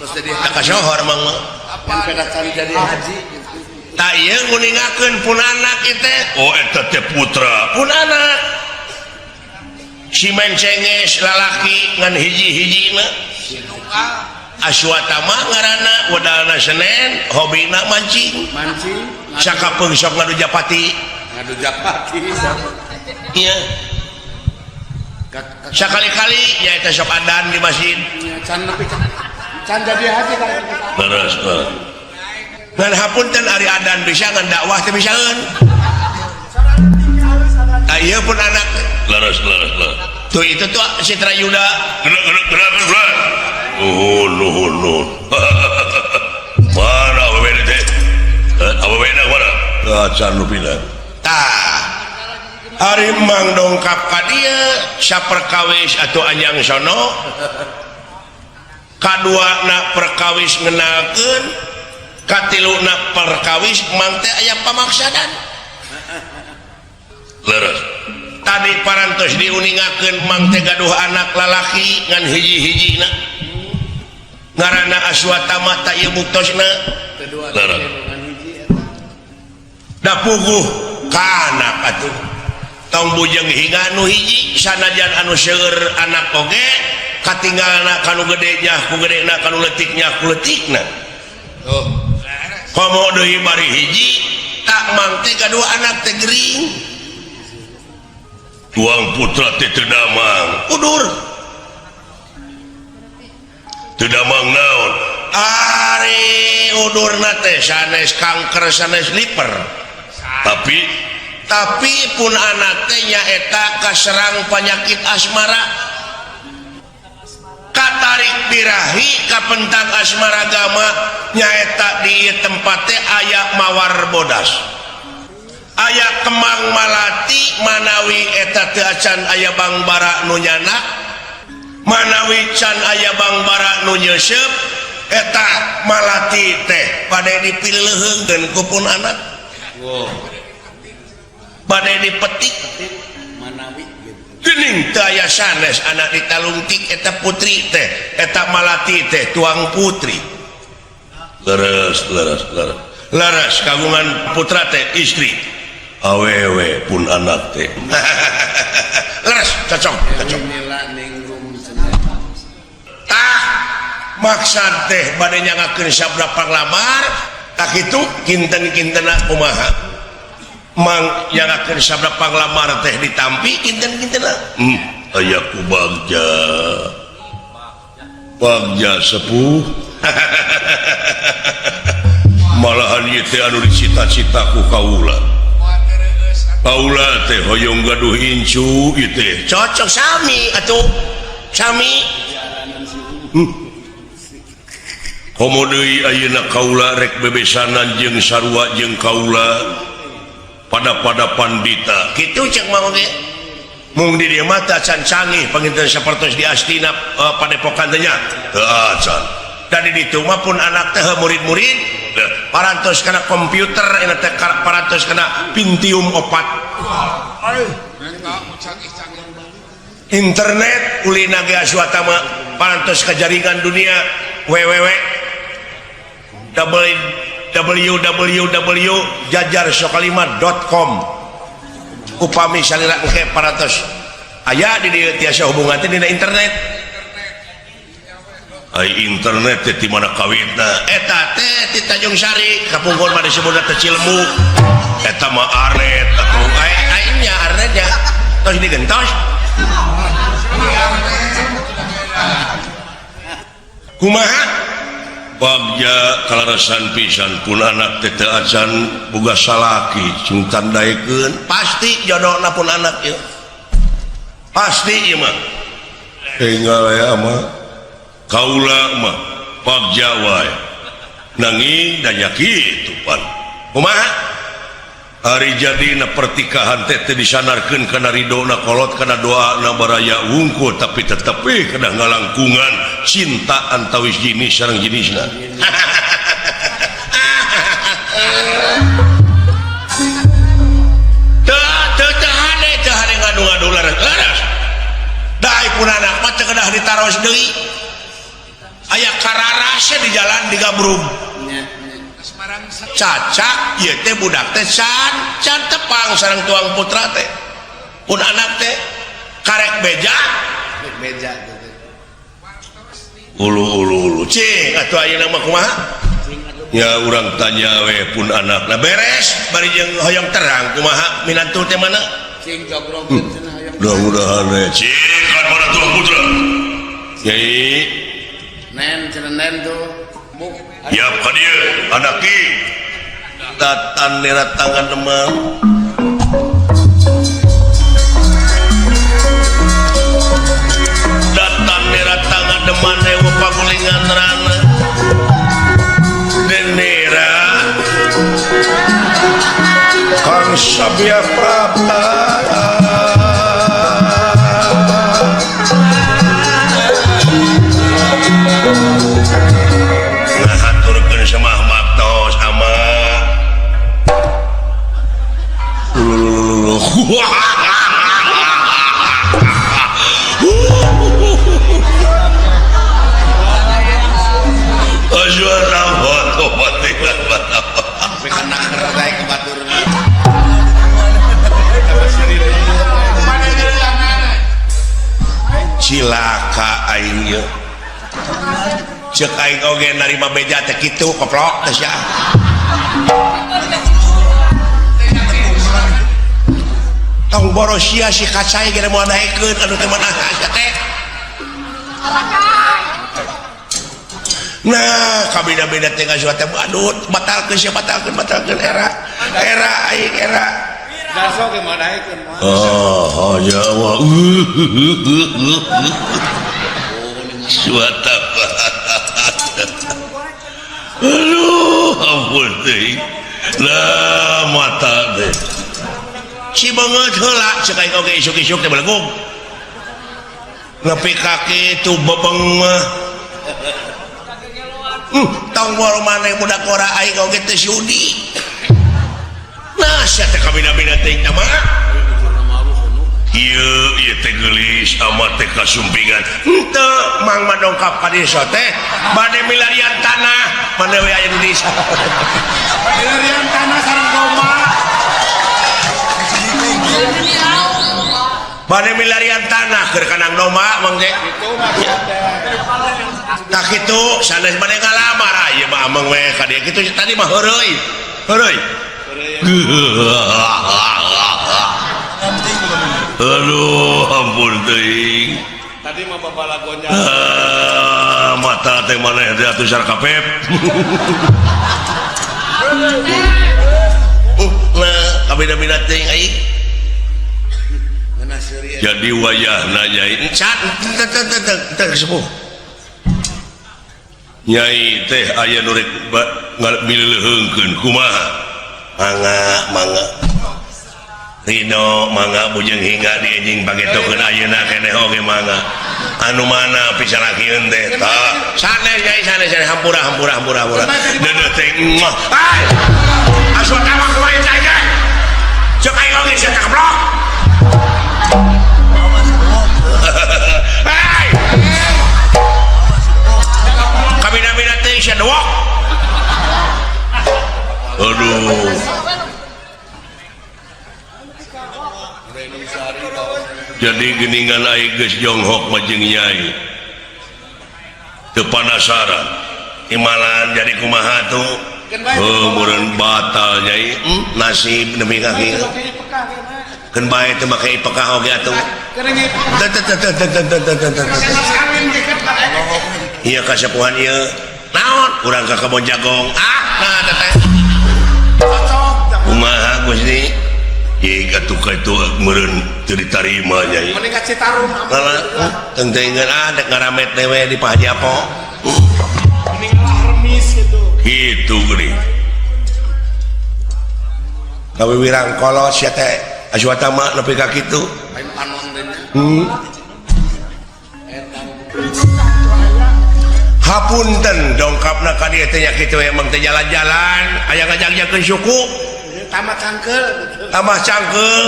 Terus jadi Tak kasohor Mang mah. Pan peda can jadi haji. Tak ieu nguningakeun pun anak ieu teh. Oh eta teh putra pun anak. Si mencenges lalaki ngan hiji-hijina. Aswatama ngaranna wedalna Senen hobina mancing. Mancing. Sakapeung sok ngadu japati. Ngadu japati. Iya. Sakali-kali nyaeta sok adan di masjid. Can nepi can jadi haji kan. Leres, leres. Ngan hapunten ari adan bisa ngan dakwah teh bisaeun. Ah ieu pun anak. Leres, leres, leres. Tuh itu tuh Citra Yuda. Gerak, gerak, gerak, gerak. Nuhun, nuhun, nuhun. Mana awewe teh? Awewe na mana? Acan nu pindah. Tah. Ari Mang dongkap ka dieu saperkawis atuh anjang sono. Kadua na perkawis ngenalkeun, katilu na perkawis mang teh aya pamaksadan. Leres. Tadi parantos diuningakeun mang teh gaduh anak lalaki ngan hiji-hijina. Ngaranna Aswatama ta ieu buktosna. Leres. Da puguh ka anak atuh. Tong bujeng hingga anu hiji sanajan anu seueur anak oge katinggalna kanu gede nya ku gedena kanu leutik nya ku leutikna. Oh. Komo deui bari hiji tak mang teh gaduh anak teh gering. Tuang putra teh teu damang udur. Teu damang naon? Ari udurna teh sanes kanker sanes liver. Tapi pun anak teh nyaeta kaserang penyakit asmara. Katarik birahi kapentang asmara gama nyaeta di ieu tempat teh aya mawar bodas. Aya kemang malati manawi eta teu acan aya bangbara nu nyanak, manawi can aya bangbara nu nyeuseup, eta malati teh bade dipileuheungkeun ku pun anak. Wow. Bade dipetik manawi gitu. Geuning teu aya sanes anak ditalungtik eta putri teh, eta malati teh tuang putri. Leres, leres, leres. Leres kagungan putra teh istri. Awewe pun anak teh. Leres, cocok, cocok. Tah maksad teh bade nyangakeun sabda panglamar, tak kitu kinten-kintena kumaha? Mang nyangakeun sabda panglamar teh ditampi kinten-kintena. Aya ku bagja. Bagja sepuh. Malahan ieu teh anu dicita-cita ku kaula. Kaula teh hoyong gaduh incu ieu teh. Cocok sami atuh. Sami. Komo deui ayeuna kaula rek bebesanan jeung sarua jeung kaula pada-pada pandita. Kitu cek mang oge. Mung di dieu mah teh acan canggih panginten sapertos di Astina padepokan teh nya. Teu acan. Da di ditu mah pun anak teh murid-murid parantos kana komputer eta teh parantos kana Pentium 4. Internet ulina ge Aswatama parantos ka jaringan dunia www www.jajarsokalima.com. Upami salira engke parantos aya di dieu tiasa hubungan teh dina internet. Ai internet teh di mana kawitna? Eta teh di Tanjung Sari kapungkur mah disebutna teh Cilemu. Eta mah aret atuh. Ai ai nya aret nya. Tos digentos. Kumaha bagja kalarasan pisan pun anak teh teu acan boga salaki sing tandaekeun pasti jodohna pun anak ieu. Pasti ieu mah. Enggal ya mah. Kaula mah bagja wae. Nanging da nya kitu pan. Kumaha? Ari jadina pertikahan teh teu disandarkeun kana ridona kolot kana doana baraya wungkul tapi tetep kedah ngalangkungan cinta antawis jenis sareng jenisna. Teu teu teu hade teu hade ngadu-ngadu laras. Da ai pun anak mah teu kedah ditaros deui. Aya kararasnya di jalan di Gabrug. Cacak ieu teh budak teh can can tepang sareng tuang putra teh pun anak teh karek beja beja ulu ulu ulu cing atuh ayeuna mah kumaha ya urang tanya we pun anak nah beres bari jeung hoyong terang kumaha minantu teh mana cing jogrogkeun cenah hoyong mudah-mudahan we cing kan mana tuang putra Nyai nen cenah nen tuh ya ka dieu anak ki tatan nera tangan demam datan nera tangan deman ewa pagulingan rana denera Kang Sabia Prapta ngahaturkeun semah maktos ama Cilaka aing ieu. Ceuk aing oge narima beja teh kitu koplok teh sia. Tong boros sia si kacai geus moal daekeun anu teh mana sia teh. Nah, kabeda-beda teh ngasuh teh badut, batalkeun sia batalkeun batalkeun era. Era aing era. Darso ge moal daekeun moal. Oh, ya Allah. Suata. Aduh, ampun teh. Lah mata teh. Si beungeut heula ceuk aing oge isuk-isuk teh belegug. Nepi ka kitu bebeng mah. Tong boro maneh budak ora aing oge teh sudi. Nah, sia teh kabina-bina teh mah. Ieu ieu teh geulis amat teh kasumpingan. Henteu mang mah dongkap ka desa teh bade milarian tanah, mane we aya di desa. Milarian tanah sareng domba. Bade milarian tanah keur kanang domba mang teh. Kitu maksud teh. Tah kitu sanes bade ngalamar ieu mah ameng we ka dieu kitu tadi mah heureuy. Heureuy. Aduh, ampun teuing. Tadi mah babalagonya. Mata teh maneh teh atuh sarkapep. Nah, kabeda-beda teuing aing. Jadi wayahna nyai cat teu sepuh. Nyai teh aya nu rek ngaleuheungkeun kumaha? Mangga, mangga. Ridho mangga bujeng hingga di anjing pagetokeun ayeuna keneh oge mangga. Anu mana pisalakieun teh tah. Sanes nyai sanes sanes hampura hampura hampura hampura. Deudeuh teh mah. Ai! Asup tawa kumaha cai teh. Ceuk aing oge sia teh keblok. Hei! Kabina-bina teh sia dewok. Aduh. Jadi geningan aing geus jonghok mah jeung nyai. Teu panasaran. Imalan jadi kumaha tuh? Heuh meureun batal nyai. Nasib demi ka kieu. Keun bae teu make ipekah oge atuh. Teu teu teu teu teu teu teu teu. Iya kasepuhan ieu. Naon? Urang ka kebon jagong. Ah, nah teh. Cocok. Kumaha Gusti? Ieu atuh ka itu meureun teu ditarima nya. Mending ka Citarum. Malah teuing ah dek ngaramet dewe di Pak Haji Apo. Mending lah remis gitu. Gitu geuning. Kawiwirang kolot sia teh Aswatama nepi ka kitu. Lain panon teh nya. Hapunten dongkapna ka dieu teh nya kitu emang teh jalan-jalan aya ngajak-jakeun suku Tambah cangkeul gitu. Tambah cangkeul.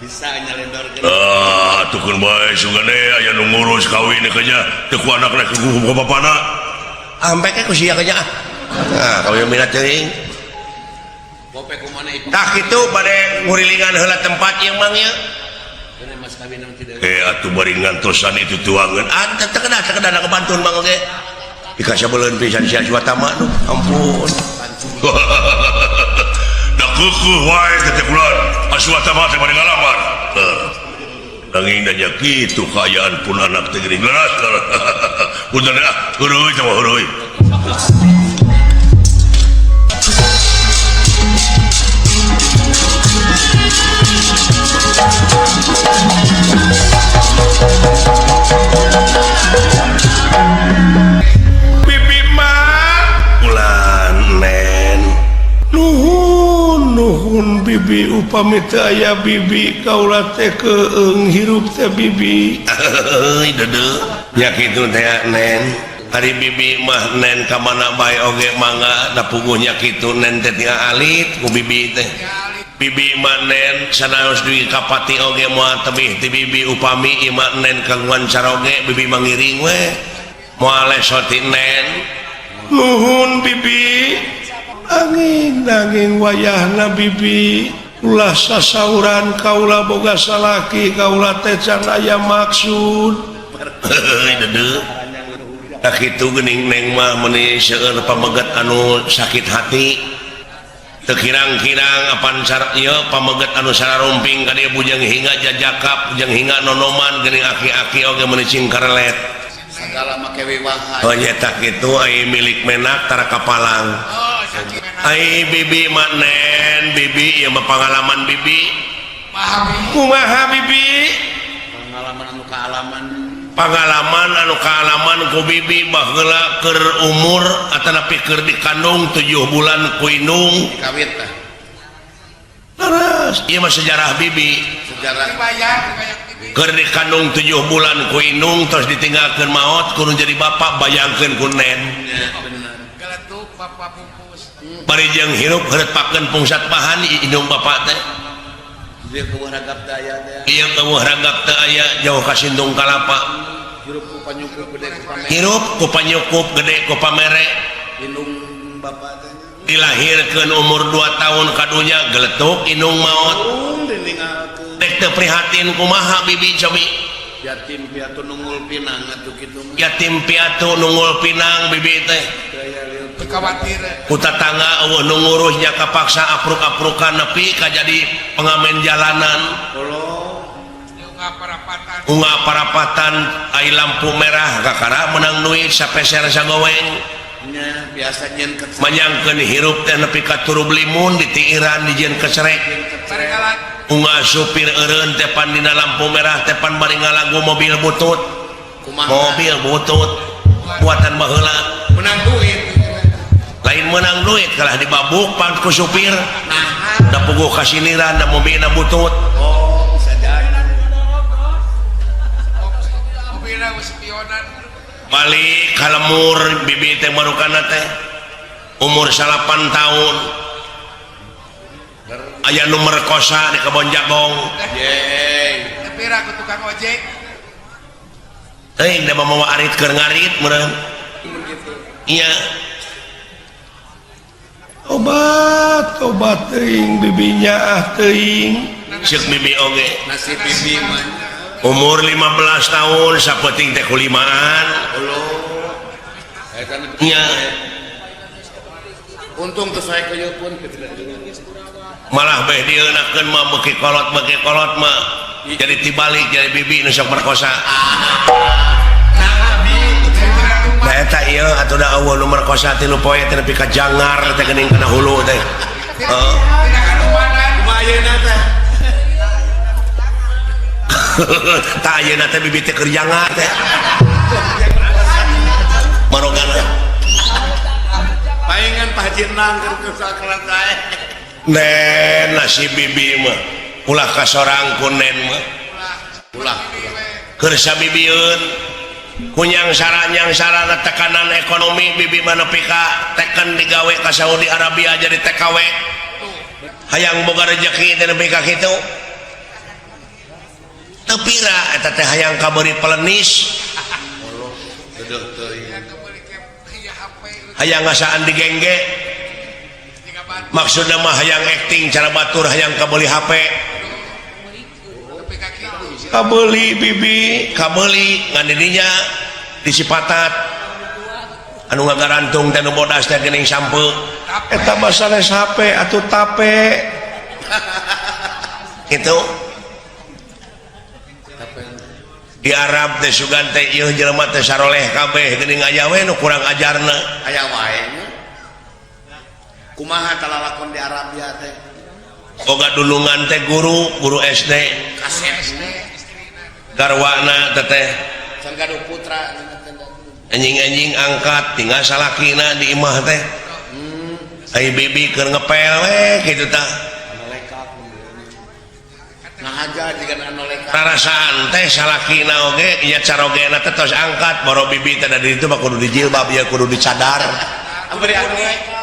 Bisa nyelendorkeun. Ah, tukun bae sugan aya nu ngurus kawin teh nya teu ku anakna ku bapana. Ampe ke ku sia nya. Nah, kawin minat teuing. Gope kumana ieu? Tah kitu bade ngurilingan heula tempat ieu mang ieu. Mas kawin tidak. Atuh bari ngantosan itu tuangan. Ah, teu kedah kebantun mang oge. Dikasabeuleun pisan si Aswatama nu. Ampun. Da keukeeh wae teh kula. Aswatama teh bari ngalamar. Nanging da nya kitu kaayaan pun anak teh geuning leras. Punten ah, heuruy teh mah heuruy. Bibi mah ulan nen nuhun nuhun bibi upami teu aya bibi kaula teh keung hirup teh bibi. Euy deudeuh nya kitu teh nen. Ari bibi mah nen ka mana bae oge mangga da puguhnya kitu nen teh tinggal alit ku bibi teh. Bibi mah nen sanaos dugi ka pati oge moal tebih ti bibi upami ieu mah nen kagungan caroge bibi mangiring we. Moal leso ti nen. Nuhun bibi. Angin nanging wayahna bibi ulah sasauran kaula boga salaki kaula teh can aya maksud. Heuy deudeuh. Tah kitu geuning neng mah meuni seueur pameget anu sakit hati. Teu kirang-kirang apan ieu pameget anu sararumping ka dieu bujang hingga jajakap bujang hingga nonoman geuning aki-aki oge meuni cing karelet. Sagala make wiwahan. Oh nya tah kitu ai milik menak tara kapalang. Ai bibi mah nen bibi ieu mah pangalaman bibi. Kumaha bibi? Pangalaman anu kaalaman. Pangalaman anu kaalaman ku bibi baheula keur umur atanapi keur dikandung 7 bulan ku indung dikawit tah. Leres ieu mah sejarah bibi. Sejarah keur dikandung 7 bulan ku indung terus ditinggalkeun maot kudu jadi bapak bayangkeun ku nen. Bener. Geletuk bapak pupus. Bari jeung hirup heureutpakeun pungsat bahan indung bapak teh. Ieu keueuh ragap teu aya teh. Ieu keueuh ragap teu aya jauh ka sindung kalapa. Hirup ku panyukup gede ku pamere. Hirup ku panyukup gede ku pamere. Indung bapak teh dilahirkeun umur 2 tahun kadunya geletuk indung maot. Ditinggalkeun. Dek teu prihatin kumaha bibi cobi. Yatim piatu nungul pinang atuh kitu mah. Yatim piatu nungul pinang bibi teh. Khawatir. Ku tatangga eueuh nu ngurus nya kapaksa apruk-aprukan nepi ka jadi pengamen jalanan. Unga parapatan ai lampu merah kakara menang duit sapeser sagoweng. Nya biasa nyeun kecerek. Manyangkeun hirup teh nepi ka turub limun ditiiran dijieun kecerek. Unga supir eureun teh pan dina lampu merah teh pan bari ngalagu mobil butut. Kumaha? Mobil butut buatan baheula. Menang duit. Lain menang duit kalah dibabuk pan ku supir. Nah, da puguh kasiniran da mobilna butut. Oh, bisa jadi. Mobilna spionan. Balik ka lemur bibi teh barukana teh umur 8 tahun. Aya nu merkosa di kebon jagong. Yeay. Tapi ragu tukang ojek. Teuing da mawa arit keur ngarit meureun. Iya. Obat, obat teuing bibinya ah teuing. Ceuk bibi oge. Nasib bibi mah. Umur 15 tahun sapenting teh kulimaan. Iya. Untung teu sae keuyeut pun. Malah beh dieunakeun mah beuki kolot mah. Jadi tibalik jadi bibi nu sok merkosa. Nah, bi. Eta ieu atuh da eueuh nu merkosa 3 poe teh nepi ka jangar teh geuning kana hulu teh. Heeh. Kumaha ayeuna teh? Tah ayeuna teh bibi teh keur jangar teh. Marogana. Paingan Pak Haji Nang keur sakelat sae. Nen nasib bibi mah ulah kasorang ku nen mah. Ulah. Keur sabibieun kunyang saranyang sarana tekanan ekonomi bibi mah nepi ka teken digawe ka Saudi Arabia jadi TKW. Hayang boga rejeki teh nepi ka kitu. Teu pira eta teh hayang kabeuri pelenis. Hayang ngasaan digengge. Maksudna mah hayang acting cara batur hayang kabeuli HP. Kabeuli bibi, kabeuli ngan didinya disipatat. Anu ngagarantung teh nu bodas teh geuning sampeu. Eta mah sanes HP atuh tape. Kitu. Di Arab teh sugan teh ieu jelema teh saroleh kabeh geuning aya we nu kurang ajarna. Aya wae nya. Kumaha talalakon di Arabia teh? Boga dulungan teh guru, guru SD. Kasep. Garwana teteh. Can gaduh putra anjing-anjing angkat tinggal salakina di imah teh. Ai bibi keur ngepel we kitu tah. Nah aja jiga anu leka. Rarasaan teh salakina oge nya carogena teh tos angkat boro bibi teh da di ditu mah kudu dijilbab ya kudu dicadar. Beri anu leka.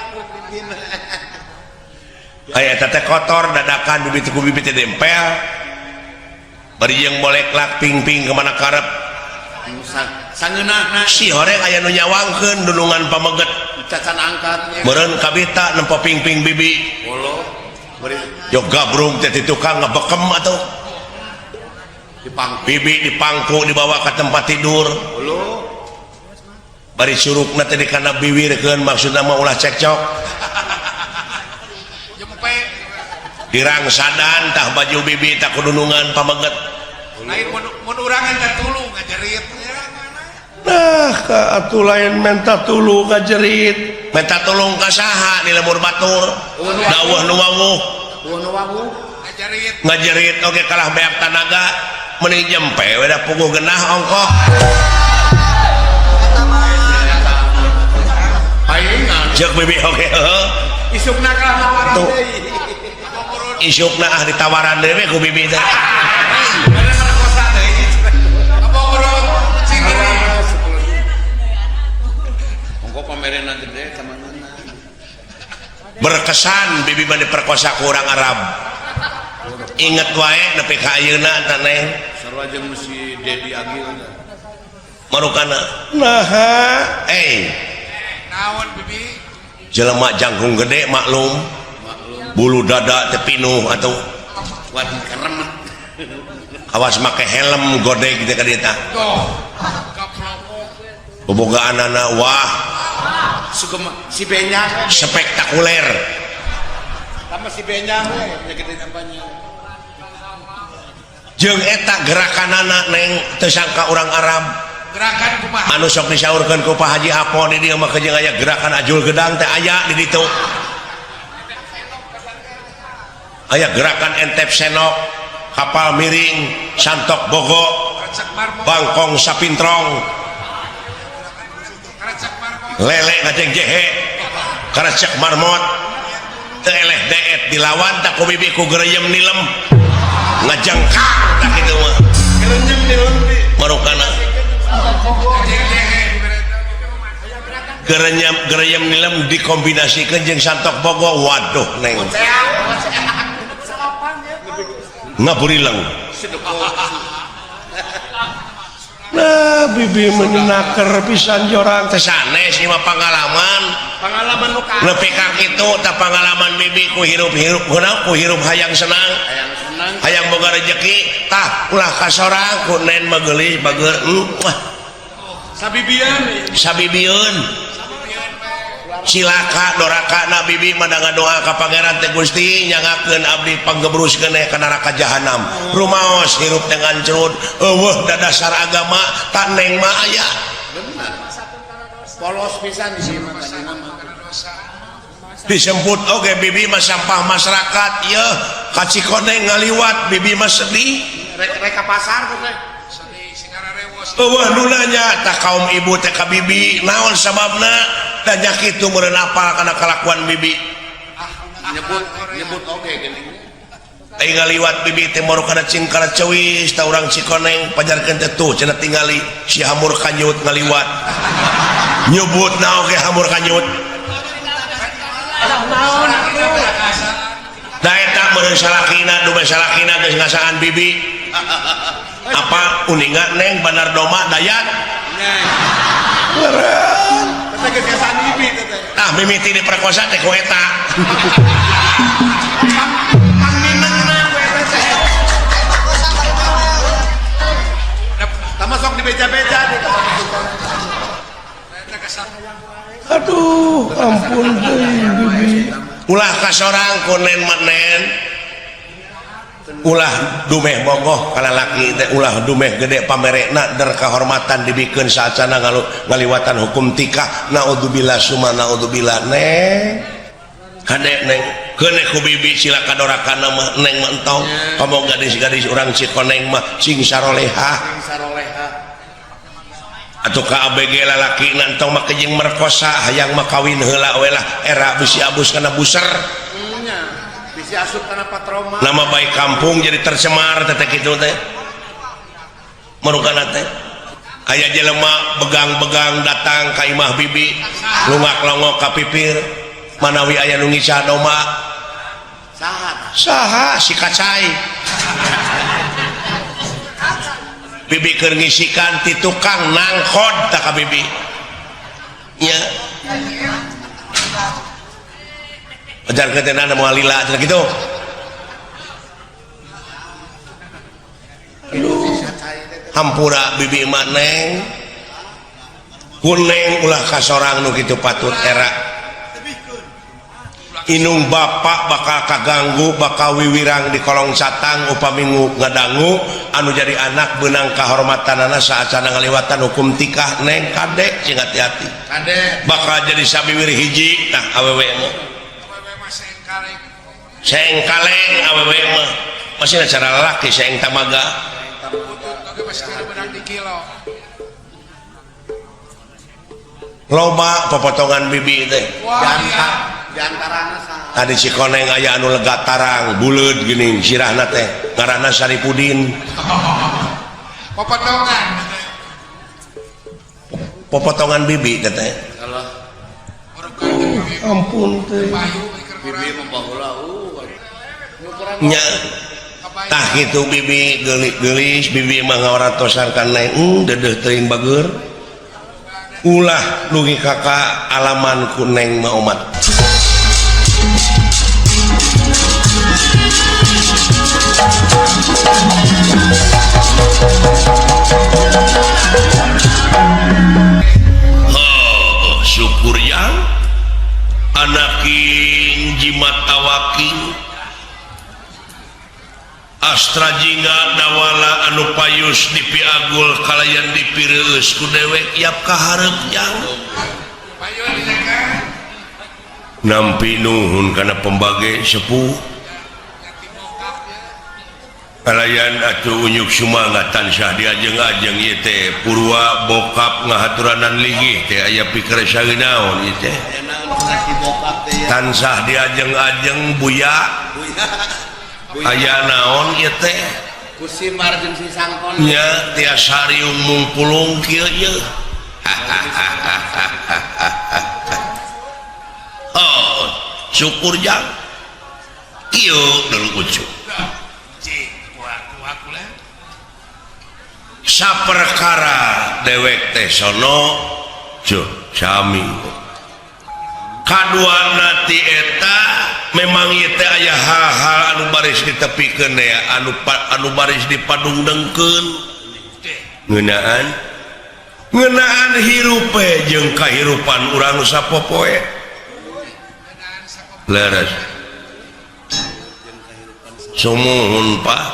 Aya eta teh kotor dadakan bibi teh ku bibi teh dempel. Bari jeung boleklak ping-ping kemana karep. Sangeunahna si horeng aya nu nyawangkeun dulungan pameget. Cacan angkat. Meureun kabita nempo ping-ping bibi. Bolo. Beri yo gabrung teh ti tukang ngebekem atuh. Dipangku. Bibi dipangku dibawa ke tempat tidur. Bolo. Bari surukna teh dikana biwirkeun maksudna mah ulah cekcok. Jempe. Dirangsadan tah baju bibi tah kudunungan pameget. Lain mun urangan teh tulung ngajerit. Nah, ka atuh lain menta tulung ngajerit. Menta tulung ka saha di lembur batur. Daweuh nu wawuh. Eueuh nu wawuh. Ngajerit. Ngajerit oge kalah beak tanaga mending jempe we da puguh genah ongkoh. Paingan. Jeung bibi oge heuh. Isukna kalah nawaran deui. Isukna ah ditawaran deui we ku bibi teh. Berkesan bibi mah diperkosa ku urang Arab. Inget wae nepi ka ayeuna teh neng. Sarua jeung si Dedi Agil. Marukana naha Naon bibi? Jelema jangkung gede maklum. Bulu dada teh pinuh atuh. Wadi keremet. Awas make helm godeg teh ka dieu tah. Bobogaanana wah. Si Benyang spektakuler. Sama si Benyang we gede nambahnya. Jeung eta gerakanana neng teu sangka urang Arab. Gerakan kumaha? Anu sok disaurkeun ku Pak Haji Apo di dieu mah jeung aya gerakan ajul gedang teh aya di ditu. Aya gerakan entep senok, kapal miring, santok bogo, bangkong sapintrong, lele ngajeng jehe, karecek marmot, teu eleh deet dilawan tak ku bibi ku gereyem nilem, ngajengkang tak kitu mah. Gereyem nilem bi. Marukana. Gereyem gereyem nilem dikombinasikeun jeung santok bogo, waduh neng. Ngaburileng. Nah, bibi menaker pisan jorang teh sanes ieu mah pangalaman. Pangalaman nu ka. Nepi ka kitu tah pangalaman bibi ku hirup-hirup kunaon ku hirup hayang senang. Hayang senang. Hayang boga rejeki tah ulah kasorang ku nen mah geulis bager. Wah. Sabibieun. Sabibieun. Cilaka doraka na bibi mah ngadoa ka Pangeran teh Gusti nyangakeun abdi panggebrus keneh ka neraka jahanam. Rumaos hirup teh ngancrut eueuh da dasar agama tak neng mah aya. Polos pisan di sini mah tadina mah. Disebut oge bibi mah sampah masyarakat ieu ka Cikoneng ngaliwat bibi mah sedih. Rek rek ka pasar tuh teh. Eueuh nu nanya tah kaum ibu teh ka bibi naon sababna tanya kitu meureun apal kana kalakuan bibi. Nyebut nyebut oge geuning. Ai ngaliwat bibi teh moro kana cingkara ceuis tah urang Cikoneng pajarkeun teh tuh cenah tingali si hamur kanyut ngaliwat. Nyebutna oge hamur kanyut. Da eta meureun salakina dume salakina geus ngasaan bibi. Apa uninga neng Bandar Doma Dayat? Meureun. Teh geus ngasaan bibi teh teh. Tah mimiti diperkosa teh ku eta. Pangminengna ku eta teh. Tah sok dibeja-beja di Aduh, ampun teuing bibi. Ulah ka sorang ku nen mah nen. Ulah dumeh bogoh ka lalaki teh ulah dumeh gede pamerekna der kahormatan dibikeun saacana ngaliwatan hukum tikah naudzubillah summa naudzubillah neng. Hade neng keuneh ku bibi cilaka dorakana mah neng mah entong. Komo gadis-gadis urang Cikoneng mah sing sarolehah. Sing sarolehah. Atuh ka ABG lalaki entong mah kejeng merkosa hayang mah kawin heula we lah era bisi abus kana buser. Nya, bisi asup kana patroma. Nama baik kampung jadi tercemar teh kitu teh. Marukana teh. Aya jelema begang-begang datang ka imah bibi, lungak-longok ka pipir, manawi aya nu ngica domba. Saha? Saha si kacai. Bibi keur ngisikan ti tukang nangkod tah ka bibi. Nya. Ajarkeun teh nana moal lila cenah kitu. Aduh, hampura bibi mah neng. Kuneng ulah ka sorang nu kitu patut era. Inung bapak bakal kaganggu bakal wiwirang di kolong catang upami ngadangu anu jadi anak benang kahormatanana saacana ngaliwatan hukum tikah neng kade sing hati-hati kade bakal jadi sabiwir hiji tah awewe mah seng kaleng awewe mah masih cara lalaki seng tamaga loba popotongan bibi teh tadi Cikoneng aya anu lega tarang buleud geuning sirahna teh ngaranna Saripudin. Popotongan popotongan bibi teh teh. Ampun teh bibi mah baheula nya tah kitu bibi geulis-geulis bibi mah ngawaratosan ka neng dedeuh teuing bageur ulah dugi ka alaman ku neng mah omat. Oh, syukur yang anaking jimat awaking astra jingga dawala anu payus dipiagul kalayan dipireueus ku dewek yap kaharep jang nampi nuhun kana pembage sepuh kalayan atuh unyuk sumangat tansah diajeng-ajeng ieu teh purwa bokap ngahaturanan linggih teh aya pikir saeunaon ieu teh tansah diajeng-ajeng buya aya naon ieu teh ku simar jeung si sangkon nya tiasa riung mungpulung kieu ieu. Oh, syukur jang kieu deuleu ucu saperkara dewek teh sono cuh sami kaduana ti eta memang ieu teh aya hal-hal anu baris ditepikeun ya anu baris dipadungdengkeun ngeunaan hirup jeung kahirupan urang sapopoe leres sumuhun Pak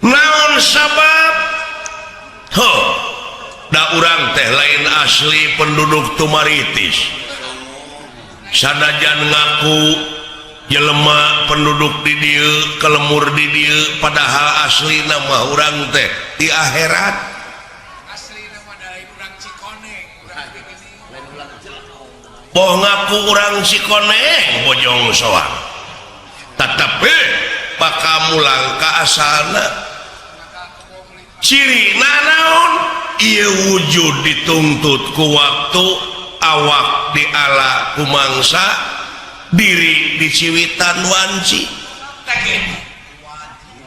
naon sabab ho Da urang teh lain asli penduduk Tumaritis. Sanajan ngaku jelema penduduk di dieu, kelemur di dieu, padahal asli nama urang teh di akhirat. Asli nama dari urang Cikoneng, urang begini. Boh ngaku urang Cikoneng Bojong Soang, tetapi bakal mulang ka asalna. Ciri naon ieu wujud dituntut ku waktu, awak diala ku mangsa, diri diciwitan wanci. Tah gitu.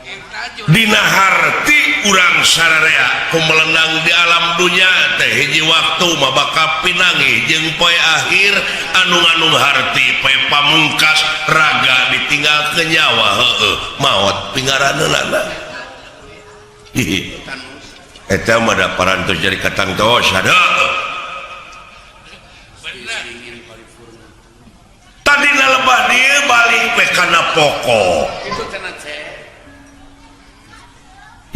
Eta juga. Dina harti urang sararea ku melenang di alam dunya teh hiji waktu mah bakal pinanggih jeung poe akhir anu nganung harti poe pamungkas raga ditinggal ke nyawa, heueuh maot pingaraneunana. Hihi. Eta mah da parantos jadi katangtos ada. Bener. Tadina lebah dieu balik we kana pokok. Itu cenah cek.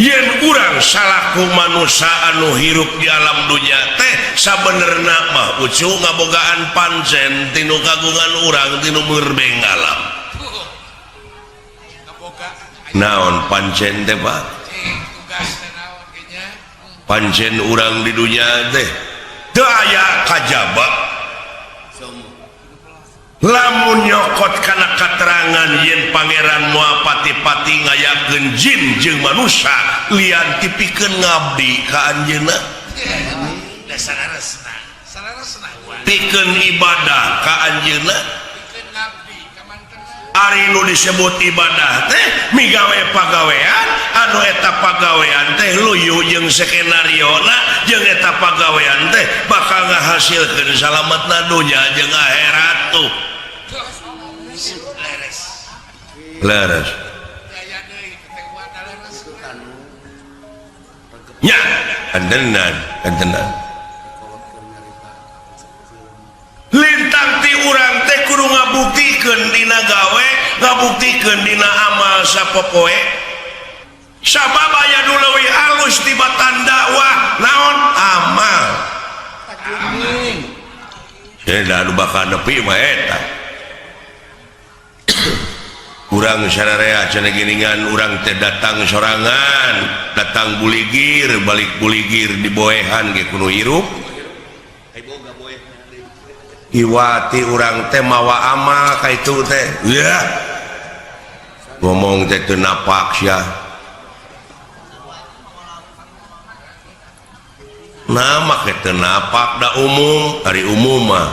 Yen urang salaku manusia anu hirup di alam dunya teh sabenerna mah ucu ngabogaan pancen tinu kagungan urang tinu murbeng alam. Tuh. Ngaboga. Naon pancen teh, Pak? Cing, tugas teh naon ge nya? Pancen urang di dunya teh teu aya kajaba Somo. Lamun nyokot kana katerangan yen pangeran moal pati-pati ngayakeun jin jeung manusia lian ti pikeun ngabdi ka anjeunna. Da saleresna. Saleresna. Pikeun ibadah ka anjeunna. Pikeun ngabdi ka mantena. Ari nu disebut ibadah teh migawe pagawean anu eta pagawean teh luyu jeung skenario na, jeung eta pagawean teh bakal ngahasilkeun salametna dunya jeung akhirat tuh. Leres. Leres. Daya deui keteguhan leres. Nya antenan antenan lintang ti urang teh kudu ngabuktikeun dina gawe, ngabuktikeun dina amal sapopoe, sabab aya nu leuwih alus tibatan dakwah naon amal. Da nu bakal nepi mah eta urang sararea cenah geuningan urang teh datang sorangan, datang buligir, balik buligir diboehan ge kudu hirup. Iwati urang teh mawa amal ka itu teh ya ngomong teh teu napak sia. Nah, make teu napak da umum, ari umum mah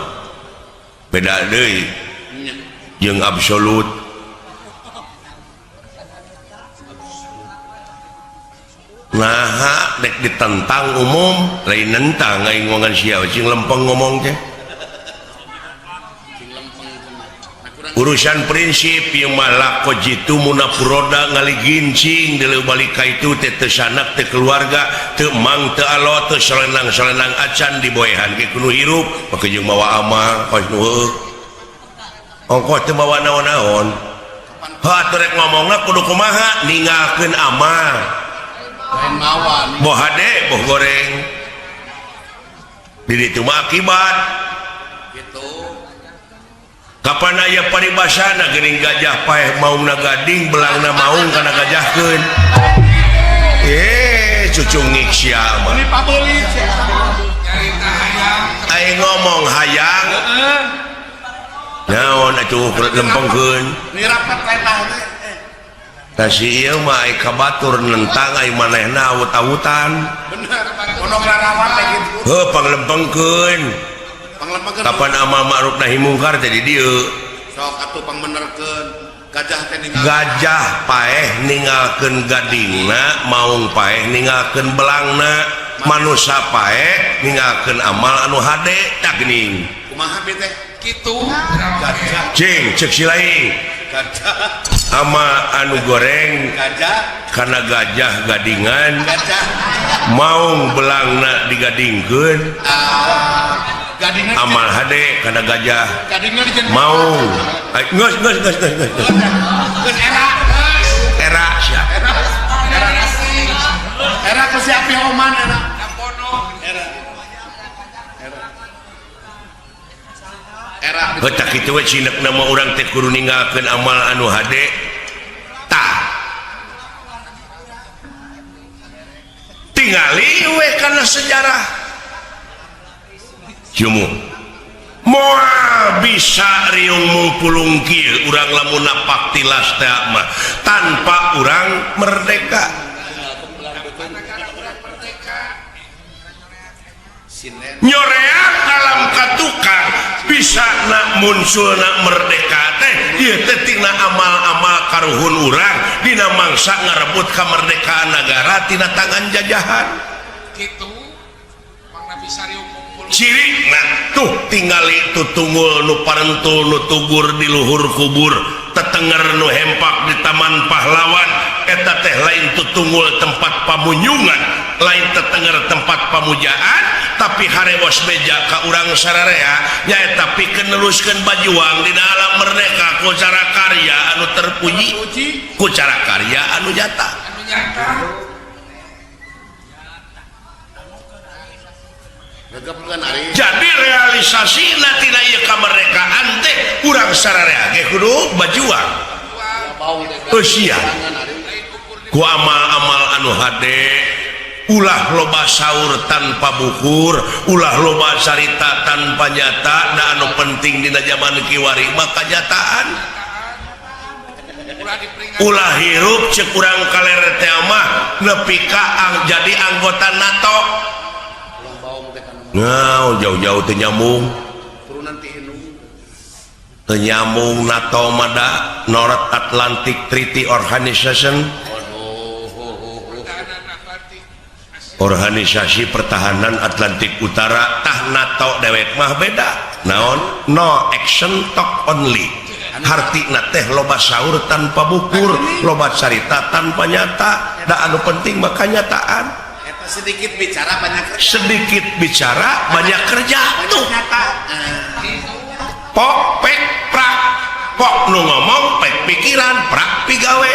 beda deui jeung absolut. Nah, dek ditentang umum lain nentang aing ngomongan sia cing lempeng ngomong teh. Urusan prinsip yang malah jitu munafuroda ngaligincing deuleu balik ka itu teh teu sanak teu keluarga teu mang teu alo teu solenang-solenang acan diboehan ge kudu hirup make jeung mawa amal kos nu heueuh ongkoh teu mawa naon-naon. Heuh atuh rek ngomongna kudu kumaha ninggalkeun amal. Lain mawa. Boh hade boh goreng di ditu mah akibat. Gitu. Kapan aya paribasana geuning gajah paeh maungna gading belangna maung kana gajahkeun. Cucungik sia mah. Ini pabelit sia. Nyarita hayang. Aing ngomong hayang. Heeh. Naon atuh lempengkeun. Ini rapat letah teh. Tah si ieu mah ai ka batur nentang ai manehna awut-awutan. Bener. Ono ngarawan teh kitu. Heuh panglempengkeun. Panglempengkeun. Kapan amal ma'ruf nahi mungkar teh di dieu. Sok atuh pangbenerkeun. Gajah teh ninggal. Gajah paeh ninggalkeun gadingna, maung paeh ninggalkeun belangna, manusa paeh ninggalkeun amal anu hade tah geuning. Kumaha bi teh? Kitu. Gajah. Cing ceuk si lain. Gajah. Ama anu goreng gajah kana gajah gadingan. Gajah. Maung belangna digadingkeun. Gadingan amal hade kana gajah. Gadingan dijen- Maung. Ai, geus geus geus geus geus. Geus era. Era sia. Era. Era ku si Api Oman era. Kapono. Era. Tah kitu we cinek nama urang teh kudu ninggalkeun amal anu hade. Tah. Tingali we kana sejarah. Jumu. Moal bisa riung mungpulung kieu urang lamun napak tilas teh mah tanpa urang merdeka. Nyoreang alam katukang bisa nak muncul nak merdeka teh ieu teh tina amal-amal karuhun urang dina mangsa ngarebut kemerdekaan negara tina tangan jajahan. Kitu mangna bisa riung mungpulung. Ciri nah tuh tingali tutunggul nu parentul nu tugur di luhur kubur tetenger nu hempak di taman pahlawan eta teh lain tutunggul tempat pamunyungan lain tetenger tempat pamujaan tapi harewos beja ka urang sararea nyaeta pikeun neruskeun bajuang dina alam merdeka ku cara karya anu terpuji ku cara karya anu nyata. Jadi realisasi tina ieu kamerdekaan teh urang sararea ge kudu bajuang. Eusia ku amal-amal anu hade ulah loba saur tanpa bukur ulah loba carita tanpa nyata da anu penting dina zaman kiwari mah kanyataan. Ulah hirup ceuk urang kaler teh mah nepi ka jadi anggota NATO. Nah, jauh-jauh teu nyambung. Teu nyambung NATO mah da North Atlantic Treaty Organization. Organisasi Pertahanan Atlantik Utara tah NATO dewek mah beda. Naon? No action talk only. Hartina teh loba saur tanpa bukur, loba carita tanpa nyata. Da anu penting mah kanyataan. Sedikit bicara banyak kerja. Sedikit bicara banyak kerja tuh. Pok pek prak. Pok nu ngomong pek pikiran prak pigawe.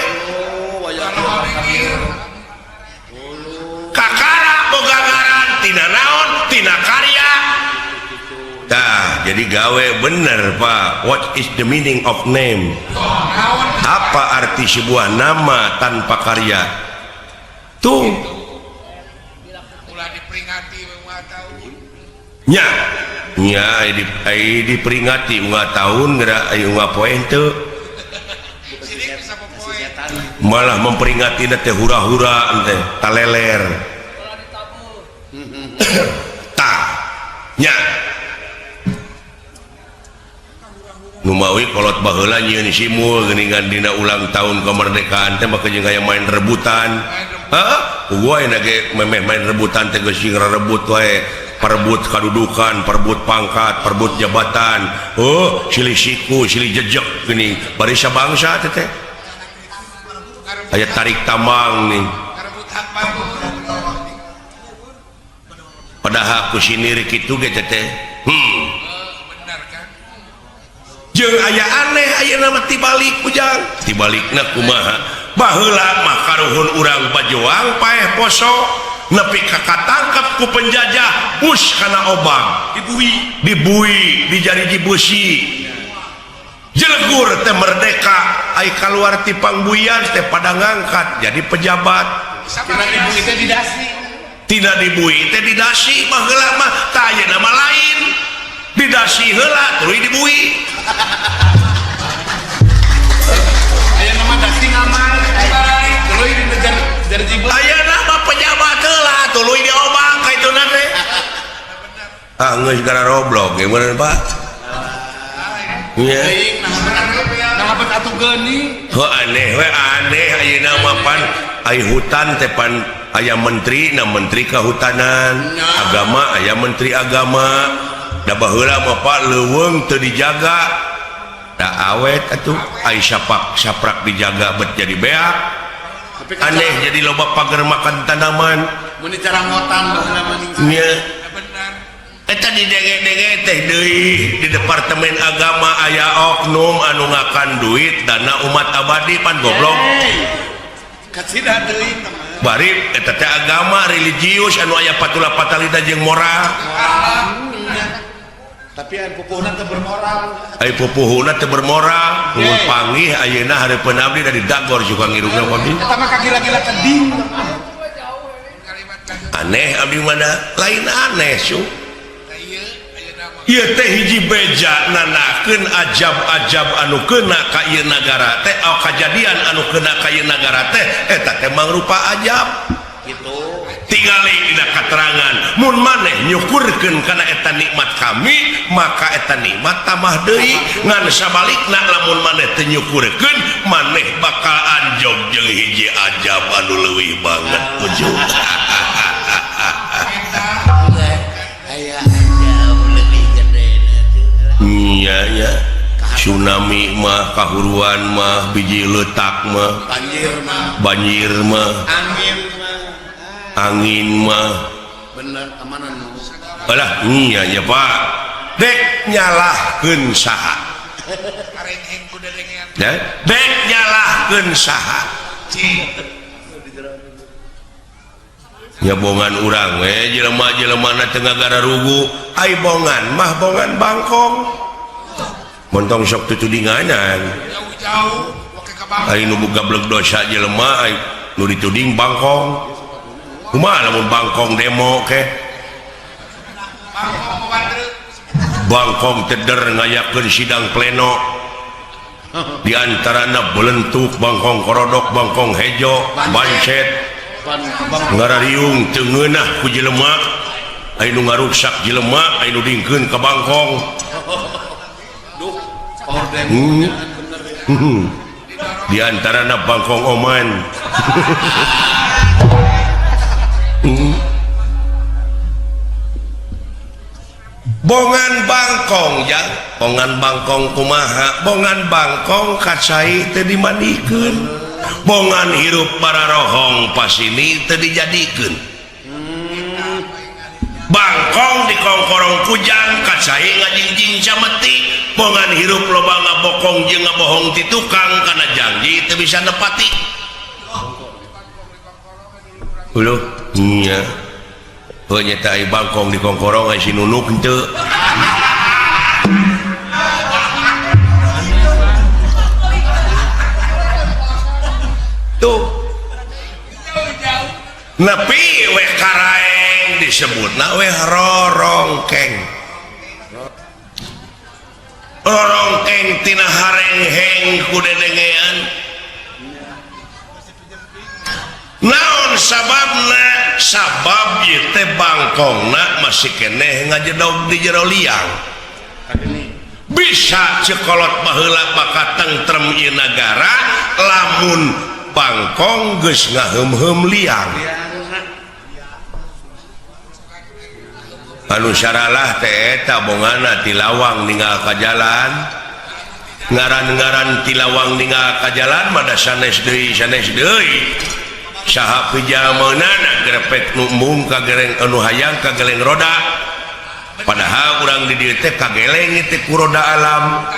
Kakara boga ngaran tina naon tina karya. Tah jadi gawe bener Pak. What is the meaning of name? Apa arti sebuah nama tanpa karya? Tuh. Nya nya diperingati unggal tahun geura aya unggal poe henteu. Malah memperingati teh hura-hura teh taleler. Tah nya numawi kolot baheula nyieun simul geuningan dina ulang tahun kemerdekaan teh mah jeung aya main rebutan. Heeh, gua ayeuna ge memeh main rebutan teh geus sing rebut wae. Perebut kadudukan, perebut pangkat, perebut jabatan. Oh, silih siku, silih jejek gini. Barisa bangsa teh teh. Aya tarik tambang nih. Padahal ku sinir kitu ge teh teh. Jeung aya aneh ayeuna mah tibalik ujang. Tibalikna kumaha? Baheula mah karuhun urang bajuang paeh poso. Nepi ka katangkep ku penjajah bus kana obang dibui dibui dijari dibusi jelegur teh merdeka ai kaluar ti pangbuian teh pada ngangkat jadi pejabat tina dibui teh didasi tina dibui teh didasi baheula mah tah ayeuna mah lain didasi heula tuluy dibui ayeuna mah dasi ngamal tuluy dinejar jarji ayeuna mah pejabat heula tuluy diobang ka ituna teh. Ah geus gara roblok gimana Pak? Nya. Naha bet atuh geuning. Heuh aneh we aneh ayeuna mah pan ai hutan teh pan aya menteri na menteri kehutanan, agama aya menteri agama. Da baheula mah Pak leuweung teu dijaga. Da awet atuh ai sapak saprak dijaga bet jadi beak. Aneh jadi loba pagar makan tanaman. Mun dicarangotan baheula mah nya. Eta di denge-denge teh deui di departemen agama aya oknum anu ngakan duit dana umat abadi pan goblok. Kacida deui teman. Bari eta teh agama religius anu aya patula patalita jeung moral. Tapi aya pupuhna teu bermoral. Ai pupuhuna teu bermoral. Mun panggih ayeuna hareupeun abdi dari dagor juga ngirungna abdi. Eta mah kagila-gila teding. Aneh abdi mana lain aneh su. Ieu teh hiji beja nanakeun ajab-ajab anu kena ka ieu nagara teh, kajadian anu kena ka ieu nagara teh eta teh mangrupa ajab. Gitu. Tingali dina katerangan mun maneh nyukurkeun kana eta nikmat kami maka eta nikmat tambah deui, ngan sabalikna lamun maneh teu nyukurkeun maneh bakal anjog jeung hiji ajab anu leuwih banget ujung. Iya ya, tsunami mah, kahuruan mah, biji letak mah, banjir mah, angin mah, bener kemana nu? Alah, iya ya Pak, dek nyalahkeun saha? Dek nyalahkeun saha? Nyabongan urang we jelema-jelema na teu ngagararugu, ai bongan mah bongan bangkong. Montong sok tutudinganan. Ai nu gablek dosa jelema ai nu dituding bangkong. Kumaha lamun bangkong demo ke? Bangkong teder ngayakeun sidang pleno. Di antarana belentuk bangkong korodok, bangkong hejo, bancet. Ngarariung teu ngeunah ku jelema, ai nu ngaruksak jelema, ai nu dingkeun ka bangkong. Di antarana bangkong oman. Bongan bangkong ya, bongan bangkong kumaha, bongan bangkong kacai teu dimandikeun, bongan hirup bararohong pasini teu dijadikeun, bangkong dikongkorong kujang kacai ngajingjing cameti, bongan hirup loba ngabokong jeung ngabohong ti tukang kana janji teu bisa nepati. Uluh nya. Heuh nya teh bangkong dikongkorong ai si nunuk henteu. Tuh. Nepi we karaeng disebutna we rorongkeng. Rorongkeng tina harengheng ku dedengean. Naon sababna? Sabab ieu teh bangkongna masih keneh ngajedog di jero liang. Bisa cekolot baheula bakal tentrem ieu nagara lamun bangkong geus ngaheum-heum liang. Anu saralah teh eta bongana ti lawang ninggal ka jalan. Ngaran-ngaran ti lawang ninggal ka jalan mah da sanes deui sanes deui. Saha pijameunana grepek nu embung ka gereng anu hayang ka geleng roda. Padahal urang di dieu teh kageleng teh ku roda alam.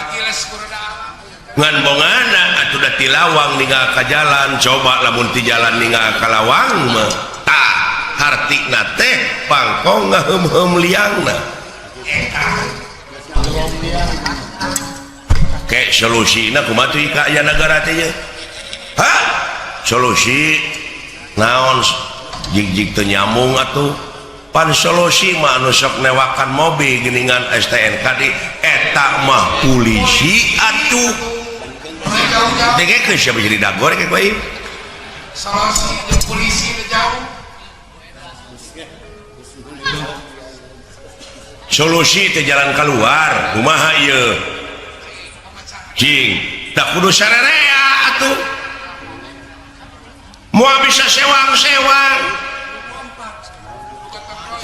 Ngan bongana atuh da ti lawang ninggal ka jalan, coba lamun ti jalan ninggal ka lawang mah tah hartina teh bangkong ngaheum-heum liangna. Ke solusina kumaha tuh ka aya nagara teh ye? Hah? Solusi naon jig-jig teu nyambung atuh. Pan solusi mah anu sok newakan mobil geuningan STNK di eta mah polisi atuh. Dengekeun siapa jadi dagor ke bae. Solusi jeung polisi teu jauh. Solusi teh jalan keluar kumaha ieu? Cing, tak kudu sarerea atuh. Moal bisa sewang-sewang.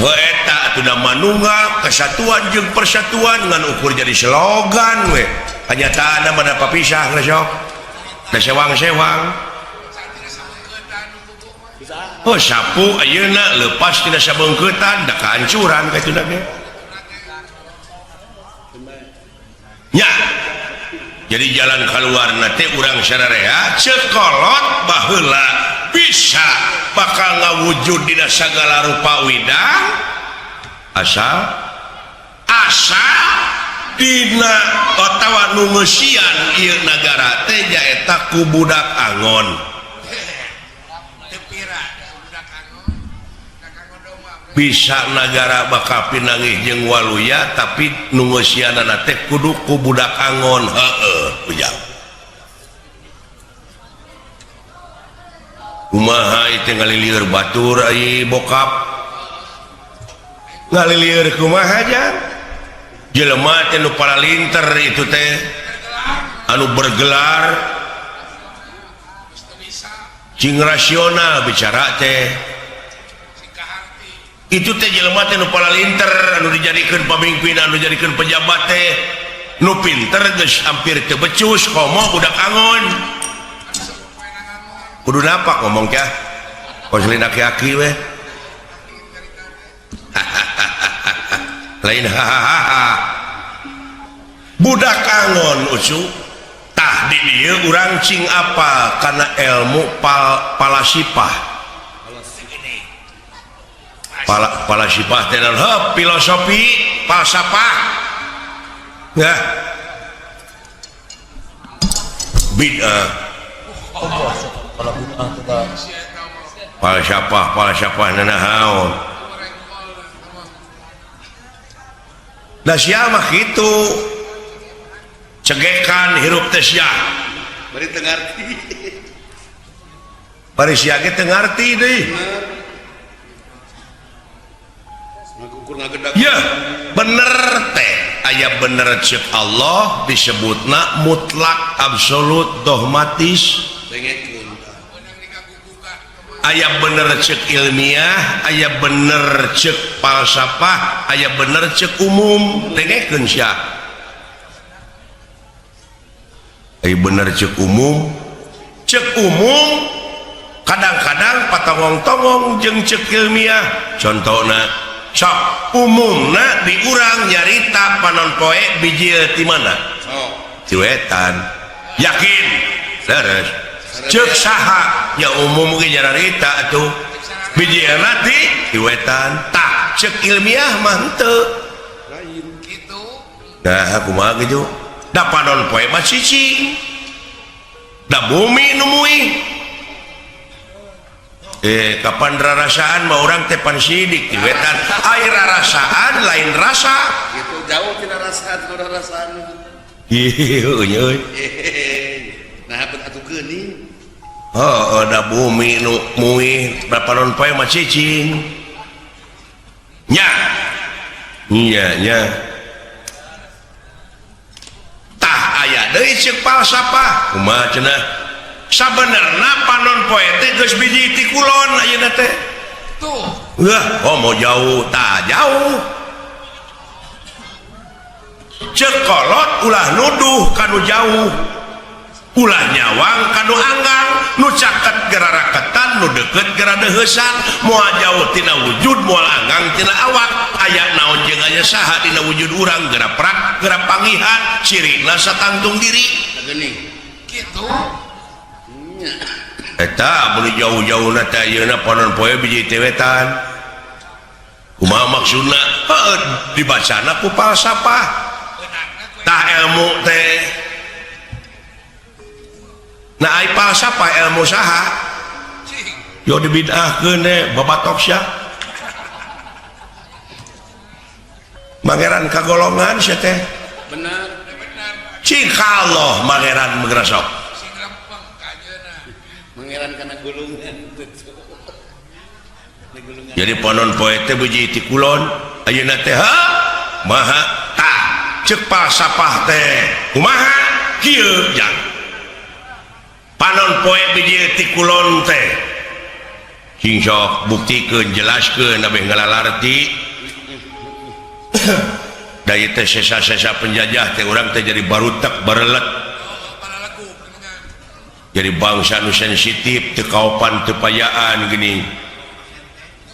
Heuh eta atuh da manunggal kesatuan jeung persatuan ngan ukur jadi slogan we. Kanyataanna mah da papisah geus sok. Da sewang-sewang. Oh sapu ayeuna leupas tina sabeungkeutan da kahancuran ka itu ge. Nya. Jadi jalan keluarna teh urang sararea cekolot baheula bisa bakal ngawujud dina sagala rupa widang asal Asa dina otawa nu ngeusian ieu nagara teh nyaeta ku budak angon. Teu pira budak angon. Budak angon domba. Bisa nagara bakal pinanggih jeung waluya, tapi nu ngeusianana teh kudu ku budak angon. Heueuh, ujang. Kumaha ieu teh ngalilieur batur ai bokap? Ngalilieur kumaha jang? Jelema teh nu paralinter itu teh anu bergelar cing rasional bicara teh. Itu teh jelema teh nu paralinter anu dijadikeun pamimpin, anu dijadikeun pejabat teh nu pinter geus hampir teu becus komo budak angon. Kudu napak ngomong kah? Koslin aki-aki weh. Lain hahaha. Budak angon ucu tah di dieu urang cing apa kana ilmu palasipah. Palasipah teh naon? Heuh, filosofi, falsafah. Nah. Bid'ah. Falsafah, falsafah nanahaon. Da sia mah kitu. Cegekan hirup teh sia. Bari teu ngarti. Bari sia ge teu ngarti deui. Ya, bener teh. Aya bener ceuk Allah disebutna mutlak absolut dogmatis. Aya bener cek ilmiah, aya bener cek falsafah, aya bener cek umum. Dengekeun sia. Aya bener cek umum. Cek umum kadang-kadang patongong-tongong jeung cek ilmiah. Contohna sok umumna di urang nyarita panon poe bijil ti mana? Ti wetan. Yakin? Leres. Cek saha ya umum ge nyarita atuh bijilna ti wetan. Tah cek ilmiah mah henteu. Lain kitu. Nah kumaha kitu? Da panon poe mah cicing. Da bumi nu muih. Kapan rarasaan mah urang teh pan sidik ti wetan. Ai rarasaan lain rasa. Gitu jauh tina rasa tina rarasaan. Ieu euy. Nah atuh geuning. Heeh, da bumi nu muih da panon poe mah cicing. Nya. Nya nya. Tah aya deui ceuk falsafah. Kumaha cenah? Sabenerna panon poe teh geus biji ti kulon ayeuna teh. Tuh. Wah, oh mau jauh, tah jauh. Ceuk kolot ulah nuduh kanu jauh. Ulah nyawang kanu anggang, nu caket geraraketan, nu deukeut geradeuheusan, moal jauh tina wujud, moal anggang tina awak. Aya naon jeung aya saha dina wujud urang geura prak, geura pangihan, cirina satangtung diri. Geuning. Kitu. Eta beli jauh-jauhna teh ayeuna panon poe biji teh wetan. Kumaha maksudna? Heuh, dibacana ku falsafah. Tah ilmu teh. Nah ai falsafah ilmu saha? Yo dibid'ahkeun teh babatok sia. Mangeran kagolongan sia teh. Bener. Cik Allah mangeran menggerasok. Mangeran kana gulungan. Jadi panon poe teh biji ti kulon ayeuna teh ha maha tah ceuk falsafah teh kumaha kieu jang. Panon poe biji ti kulon teh cing sok buktikeun jelaskeun abeh ngalalarti. Da ieu teh sesa-sesa penjajah teh urang teh jadi barutek barelet. Jadi bangsa nu sensitif teu kaopan teu payaan geuning.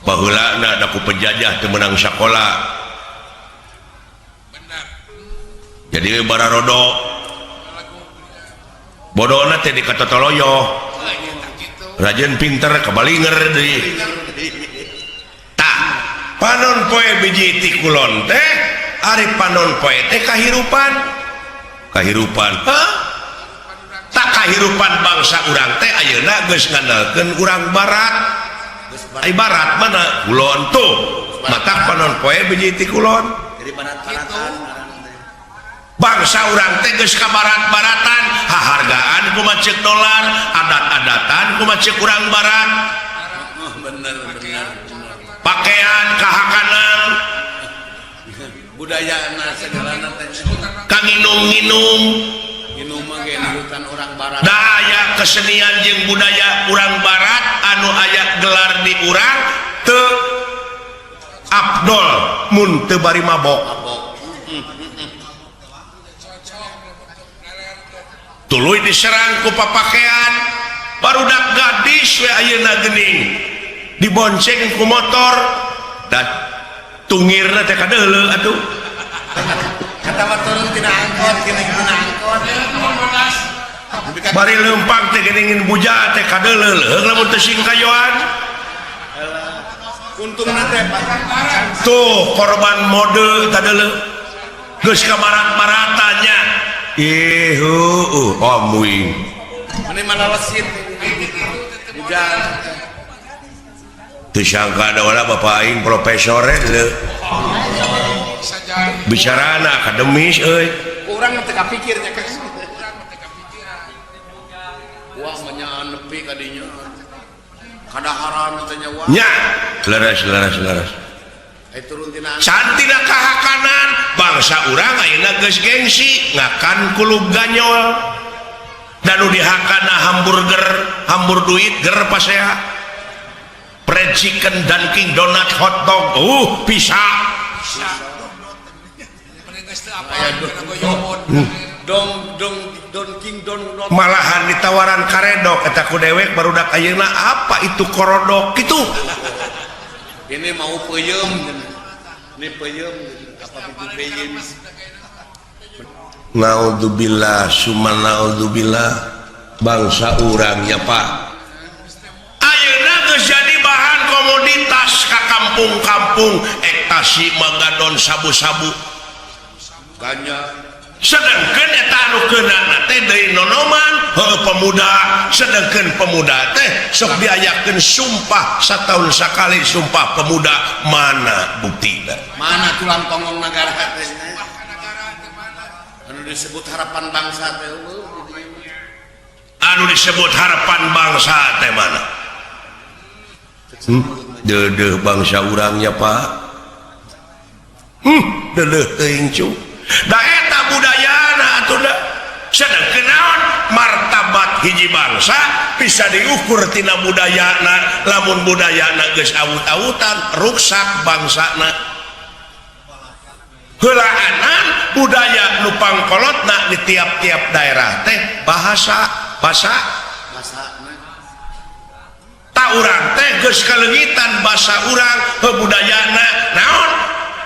Baheulana da ku penjajah teu meunang sakola. Jadi bararodo. Bodona teh dikatotoloyo. Rajin pinter kabalinger deui. Tah, panon poe biji ti kulon teh Ari panon poe teh kahirupan, kahirupan. Hah? Tak kahirupan bangsa urang teh ayeuna geus ngandalkeun urang barat. Ai barat mana? Kulon tuh. Matak panon poe biji ti kulon. Jadi barat-baratan. Bangsa urang teh geus ka barat-baratan, hahargaan kumaha ceuk dolar, adat-adatan kumaha ceuk urang barat. Oh, bener bener bener. Pakaian kahakanan, Budaya segalana teh. Kanginum-nginum. Minum mah ge nurutan orang barat. Daya kesenian jeung budaya urang barat anu aya gelar di urang teu afdol mun teu bari mabok. Mabok. Tuluy diserang ku papakean, barudak gadis we ayeuna geuning dibonceng ku motor dan tungirna teh kadeuleu atuh. Kata mah turun tina angkot, kena tina angkot. Tapi kan Bari leumpang teh geuning buja teh kadeuleu leuheung lamun teu singkayoan. Untungna teh Pak. Tuh korban mode kadeuleu geus ka barat-baratannya. Ih heueuh amuing. Ini malah lesit. Hujan. Teu sangka da wala bapak aing profesor leuh. Bicarana akademis euy. Kurang teu kapikirnya kan. Wah, manyaan nepi ka dinya. Kadaharan teh nya wah. Nya, leres leres leres. Ai turun tina angkot. Cantina kahakanan bangsa urang ayeuna geus gengsi ngakan kulub ganyol. Dan nu dihakana hamburger, hambur duit ger pasea. Fried chicken, Dunkin Donut, hot dog, bisa. Aya dong dong don king don don. Malahan ditawaran karedok eta ku dewek barudak ayeuna, apa itu korodok gitu. Ini mau peuyeum. Ini peuyeum apa itu peuyeum. Naudzubillah summa naudzubillah bangsa urangnya Pak. Ayeuna geus jadi bahan komoditas ka kampung-kampung ekstasi, magadon, sabu-sabu. Ganja. Sedangkan eta anu keunana teh deui nonoman heueuh pemuda, sedangkan pemuda teh sok diayakeun sumpah satahun sakali, sumpah pemuda, mana buktina? Mana tulang tonggong negara teh? Anu disebut harapan bangsa teh eueuh. Anu disebut harapan bangsa teh mana? Deudeuh bangsa urangnya Pak. Deudeuh teuing cu. Da eta budayana atuh da. Sedengkeun naon martabat hiji bangsa bisa diukur tina budayana. Lamun budayana geus awut-awutan, ruksak bangsana. Heulaanan budaya nu pangkolotna di tiap-tiap daerah teh bahasa, bahasa Bahasana. Tak urang teh geus kaleungitan basa urang, budayana naon.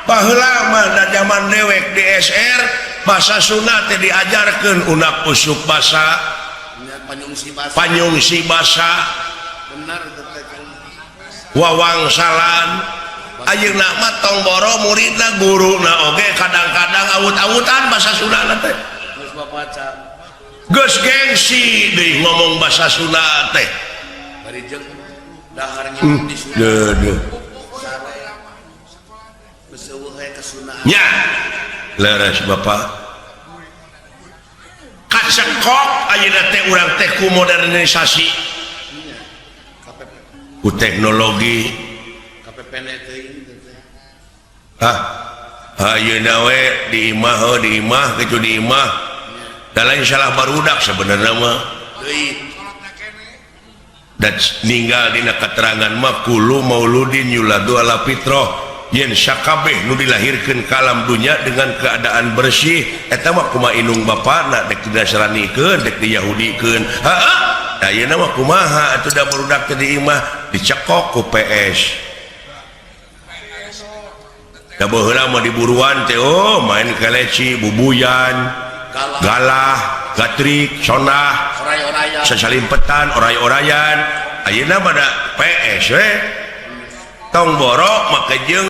Baheula mah da zaman dewek di SR bahasa Sunda teh diajarkeun unak usuk basa. Nya panyungsi basa. Panyungsi basa. Benar teh teh. Wawangsalan. Ayeuna mah tong boro muridna, guruna oge kadang-kadang awut-awutan bahasa Sunda teh. Geus bapaca. Geus gengsi deui ngomong bahasa Sunda teh. Bari jeung dahar nginum di Sunda. Deudeuh. Geus eueuh aya kesundaan. Nya leres Bapak, kacekok ayeuna teh urang teh ku modernisasi, Nya. KPP ku teknologi. KPPN teuing teh. Ah, ayeuna we di imah heuh, di imah kitu, di imah da lain salah barudak sebenarnya mah. Deui. Dan ninggal dina keterangan mah kullu mauludin yuladu ala fitrah, yen sakabeh nu dilahirkeun ka alam dunya dengan keadaan bersih eta mah kumaha indung bapana, dek dinasranikeun dek diyahudikeun. Heeh, da ayeuna mah kumaha atuh da barudak teh di imah dicekok ku PS. Da baheula mah diburuan teh, oh, main keleci, bubuyan, Galah. Galah, gatrik, sonah, Oray-orayan. Sasalimpetan, oray-orayan. Ayeuna mah da PS we. Tong boro make jeung